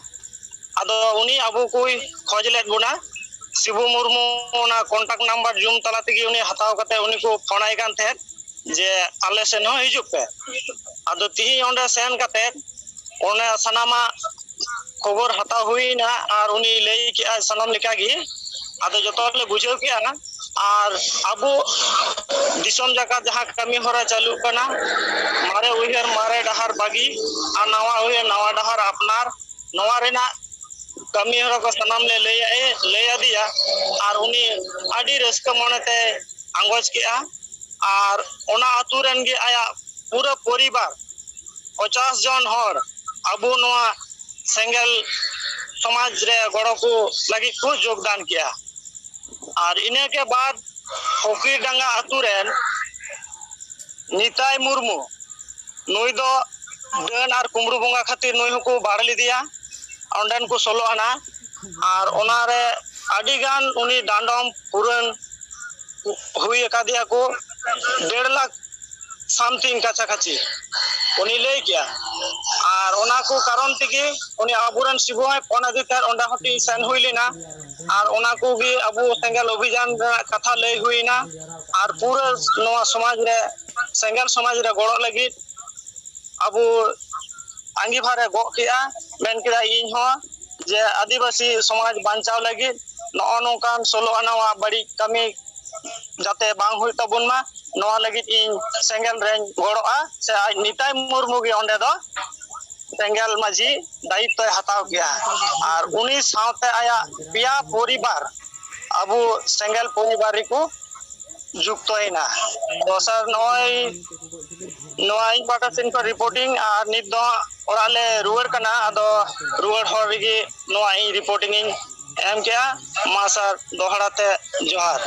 ᱟᱫᱚ ᱩᱱᱤ ᱟᱵᱚ ᱠᱚᱭ ᱠᱷᱚᱡᱽ ᱞᱮᱫ ᱵᱚᱱᱟ᱾ ᱥᱤᱵᱩ ᱢᱩᱨᱢᱩ ᱚᱱᱟ ᱠᱚᱱᱴᱟᱠᱴ ᱱᱟᱢᱵᱟᱨ ᱡᱩᱢ ᱛᱟᱞᱟ ᱛᱮᱜᱮ ᱩᱱᱤ ᱦᱟᱛᱟᱣ ᱠᱟᱛᱮ ᱩᱱᱤ ᱠᱚ ᱯᱷᱳᱱ ᱟᱭ ᱠᱟᱱ ᱛᱟᱦᱮᱸᱫ ᱡᱮ ᱟᱞᱮ ᱥᱮᱱ ᱦᱚᱸ ᱦᱤᱡᱩᱜ ᱯᱮ᱾ ᱟᱫᱚ ᱛᱤᱦᱤᱧ ᱚᱸᱰᱮ ᱥᱮᱱ ᱠᱟᱛᱮ ᱚᱱᱟ ᱥᱟᱱᱟᱢᱟᱜ ᱠᱷᱚᱵᱚᱨ ᱦᱟᱛᱟᱣ ᱦᱩᱭᱱᱟ ᱟᱨ ᱩᱱᱤ ᱞᱟᱹᱭ ᱠᱮᱜᱼᱟ ᱥᱟᱱᱟᱢ ᱞᱮᱠᱟᱜᱮ᱾ ᱟᱫᱚ ᱡᱚᱛᱚ ᱦᱚᱲᱞᱮ ᱵᱩᱡᱷᱟᱹᱣ ᱠᱮᱜᱼᱟ᱾ ᱟᱨ ᱟᱵᱚ ᱫᱤᱥᱚᱢ ᱡᱟᱠᱟᱛ ᱡᱟᱦᱟᱸ ᱠᱟᱹᱢᱤ ᱦᱚᱨᱟ ᱪᱟᱹᱞᱩᱜ ᱠᱟᱱᱟ, ᱢᱟᱨᱮ ᱩᱭᱦᱟᱹᱨ ᱢᱟᱨᱮ ᱰᱟᱦᱟᱨ ᱵᱟᱹᱜᱤ ᱟᱨ ᱱᱟᱣᱟ ᱩᱭᱦᱟᱹᱨ ᱱᱟᱣᱟ ᱰᱟᱦᱟᱨ ᱟᱯᱱᱟᱨ, ᱱᱚᱣᱟ ᱨᱮᱱᱟᱜ ᱠᱟᱹᱢᱤ ᱦᱚᱨᱟ ᱠᱚ ᱥᱟᱱᱟᱢ ᱞᱮ ᱞᱟᱹᱭ ᱟᱫ-, ᱞᱟᱹᱭ ᱟᱫᱮᱭᱟ᱾ ᱟᱨ ᱩᱱᱤ ᱟᱹᱰᱤ ᱨᱟᱹᱥᱠᱟᱹ ᱢᱚᱱᱮᱛᱮ ᱟᱸᱜᱚᱪ ᱠᱮᱜᱼᱟ᱾ ᱟᱨ ᱚᱱᱟ ᱟᱹᱛᱩ ᱨᱮᱱ ᱜᱮ ᱟᱭᱟᱜ ᱯᱩᱨᱟᱹ ᱯᱚᱨᱤᱵᱟᱨ, ᱯᱚᱪᱟᱥ ᱡᱚᱱ ᱦᱚᱲ, ᱟᱵᱚ ᱱᱚᱣᱟ ᱥᱮᱸᱜᱮᱞ ᱥᱚᱢᱟᱡᱽ ᱨᱮ ᱜᱚᱲᱚ ᱠᱚ ᱞᱟᱹᱜᱤᱫ ᱠᱚ ᱡᱳᱜᱽᱫᱟᱱ ᱠᱮᱜᱼᱟ᱾ ᱟᱨ ᱤᱱᱟᱹ ᱠᱮ ᱵᱟᱫ ᱯᱷᱚᱠᱤᱨᱰᱟᱸᱜᱟ ᱟᱹᱛᱩ ᱨᱮᱱ ᱱᱤᱛᱟᱭ ᱢᱩᱨᱢᱩ, ᱱᱩᱭ ᱫᱚ ᱰᱟᱹᱱ ᱟᱨ ᱠᱩᱢᱵᱽᱲᱩ ᱵᱚᱸᱜᱟ ᱠᱷᱟᱹᱛᱤᱨ ᱱᱩᱭ ᱦᱚᱸᱠᱚ ᱵᱟᱲ ᱞᱮᱫᱮᱭᱟ ᱚᱸᱰᱮᱱ ᱠᱚ ᱥᱳᱞᱳ ᱟᱱᱟ᱾ ᱟᱨ ᱚᱱᱟᱨᱮ ᱟᱹᱰᱤ ᱜᱟᱱ ᱩᱱᱤ ᱰᱟᱸᱰᱚᱢ ᱯᱩᱨᱟᱹᱱ ᱦᱩᱭ ᱟᱠᱟᱫᱮᱭᱟ ᱠᱚ ᱰᱮᱲ ᱞᱟᱠᱷ something ᱠᱟᱪᱷᱟ ᱠᱟᱪᱷᱤ᱾ ᱩᱱᱤ ᱞᱟᱹᱭ ᱠᱮᱜᱼᱟ᱾ ᱟᱨ ᱚᱱᱟ ᱠᱚ ᱠᱟᱨᱚᱱ ᱛᱮᱜᱮ ᱩᱱᱤ ᱟᱵᱚᱨᱮᱱ ᱥᱤᱵᱩ ᱦᱚᱸᱭ ᱯᱷᱳᱱ ᱟᱫᱮ ᱛᱟᱦᱮᱸᱫ, ᱚᱸᱰᱮ ᱦᱚᱸ ᱛᱤᱧ ᱥᱮᱱ ᱦᱩᱭ ᱞᱮᱱᱟ᱾ ᱟᱨ ᱚᱱᱟ ᱠᱚᱜᱮ ᱟᱵᱚ ᱥᱮᱸᱜᱮᱞ ᱚᱵᱷᱤᱡᱟᱱ ᱨᱮᱱᱟᱜ ᱠᱟᱛᱷᱟ ᱞᱟᱹᱭ ᱦᱩᱭᱱᱟ᱾ ᱟᱨ ᱯᱩᱨᱟᱹ ᱱᱚᱣᱟ ᱥᱚᱢᱟᱡᱽ ᱨᱮ, ᱥᱮᱸᱜᱮᱞ ᱥᱚᱢᱟᱡᱽ ᱨᱮ ᱜᱚᱲᱚ ᱞᱟᱹᱜᱤᱫ ᱟᱵᱚ ᱟᱸᱜᱤᱵᱷᱟᱨᱮ ᱜᱚᱜ ᱠᱮᱜᱼᱟ᱾ ᱢᱮᱱ ᱠᱮᱫᱟ ᱤᱧ ᱦᱚᱸ ᱡᱮ ᱟᱹᱫᱤᱵᱟᱹᱥᱤ ᱥᱚᱢᱟᱡᱽ ᱵᱟᱧᱪᱟᱣ ᱞᱟᱹᱜᱤᱫ ᱱᱚᱜᱼᱚ ᱱᱚᱝᱠᱟᱱ ᱥᱳᱞᱳ ᱟᱱᱟᱣᱟᱜ ᱵᱟᱹᱲᱤᱡ ᱠᱟᱹᱢᱤ ᱡᱟᱛᱮ ᱵᱟᱝ ᱦᱩᱭᱩᱜ ᱛᱟᱵᱚᱱ ᱢᱟ, ᱱᱚᱣᱟ ᱞᱟᱹᱜᱤᱫ ᱤᱧ ᱥᱮᱸᱜᱮᱞ ᱨᱮᱧ ᱜᱚᱲᱚᱜᱼᱟ, ᱥᱮ ᱟᱡ ᱱᱤᱛᱟᱭ ᱢᱩᱨᱢᱩ ᱜᱮ ᱚᱸᱰᱮ ᱫᱚ ᱥᱮᱸᱜᱮᱞ ᱢᱟᱹᱡᱷᱤ ᱫᱟᱭᱤᱛᱛᱚᱭ ᱦᱟᱛᱟᱣ ᱠᱮᱜᱼᱟ᱾ ᱟᱨ ᱩᱱᱤ ᱥᱟᱶᱛᱮ ᱟᱭᱟᱜ ᱯᱮᱭᱟ ᱯᱚᱨᱤᱵᱟᱨ ᱟᱵᱚ ᱥᱮᱸᱜᱮᱞ ᱯᱚᱨᱤᱵᱟᱨ ᱨᱮᱠᱚ ᱡᱩᱠᱛᱚᱭᱮᱱᱟ᱾ ᱛᱚ ᱥᱟᱨ, ᱱᱚᱜᱼᱚᱭ ᱱᱚᱣᱟ ᱤᱧ ᱯᱟᱦᱴᱟ ᱥᱮᱱ ᱠᱷᱚᱱ ᱨᱤᱯᱳᱨᱴᱤᱝ, ᱟᱨ ᱱᱤᱛ ᱫᱚ ᱦᱟᱸᱜ ᱚᱲᱟᱜ ᱞᱮ ᱨᱩᱣᱟᱹᱲ ᱠᱟᱱᱟ᱾ ᱟᱫᱚ ᱨᱩᱣᱟᱹᱲ ᱦᱚᱨ ᱨᱮᱜᱮ ᱱᱚᱣᱟ ᱤᱧ ᱨᱤᱯᱳᱨᱴᱤᱝ ᱤᱧ ᱮᱢ ᱠᱮᱜᱼᱟ᱾ ᱢᱟ ᱥᱟᱨ, ᱫᱚᱦᱲᱟ ᱛᱮ ᱡᱚᱦᱟᱨ᱾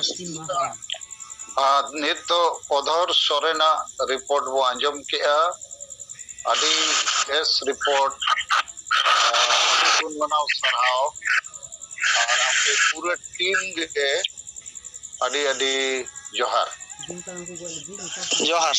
ᱟᱨ ᱱᱤᱛ ᱫᱚ ᱚᱫᱷᱚᱨ ᱥᱚᱨᱮᱱᱟᱜ ᱨᱤᱯᱳᱨᱴ ᱵᱚ ᱟᱸᱡᱚᱢ ᱠᱮᱜᱼᱟ᱾ ᱟᱹᱰᱤ ᱵᱮᱥ ᱨᱤᱯᱳᱨᱴ, ᱟᱹᱰᱤ ᱜᱩᱱ ᱢᱟᱱᱟᱣ ᱥᱟᱨᱦᱟᱣ᱾ ᱟᱨ ᱟᱯᱮ ᱯᱩᱨᱟᱹ ᱴᱤᱢ ᱜᱮ ᱟᱹᱰᱤ ᱟᱹᱰᱤ ᱡᱚᱦᱟᱨ᱾ ᱡᱚᱦᱟᱨ᱾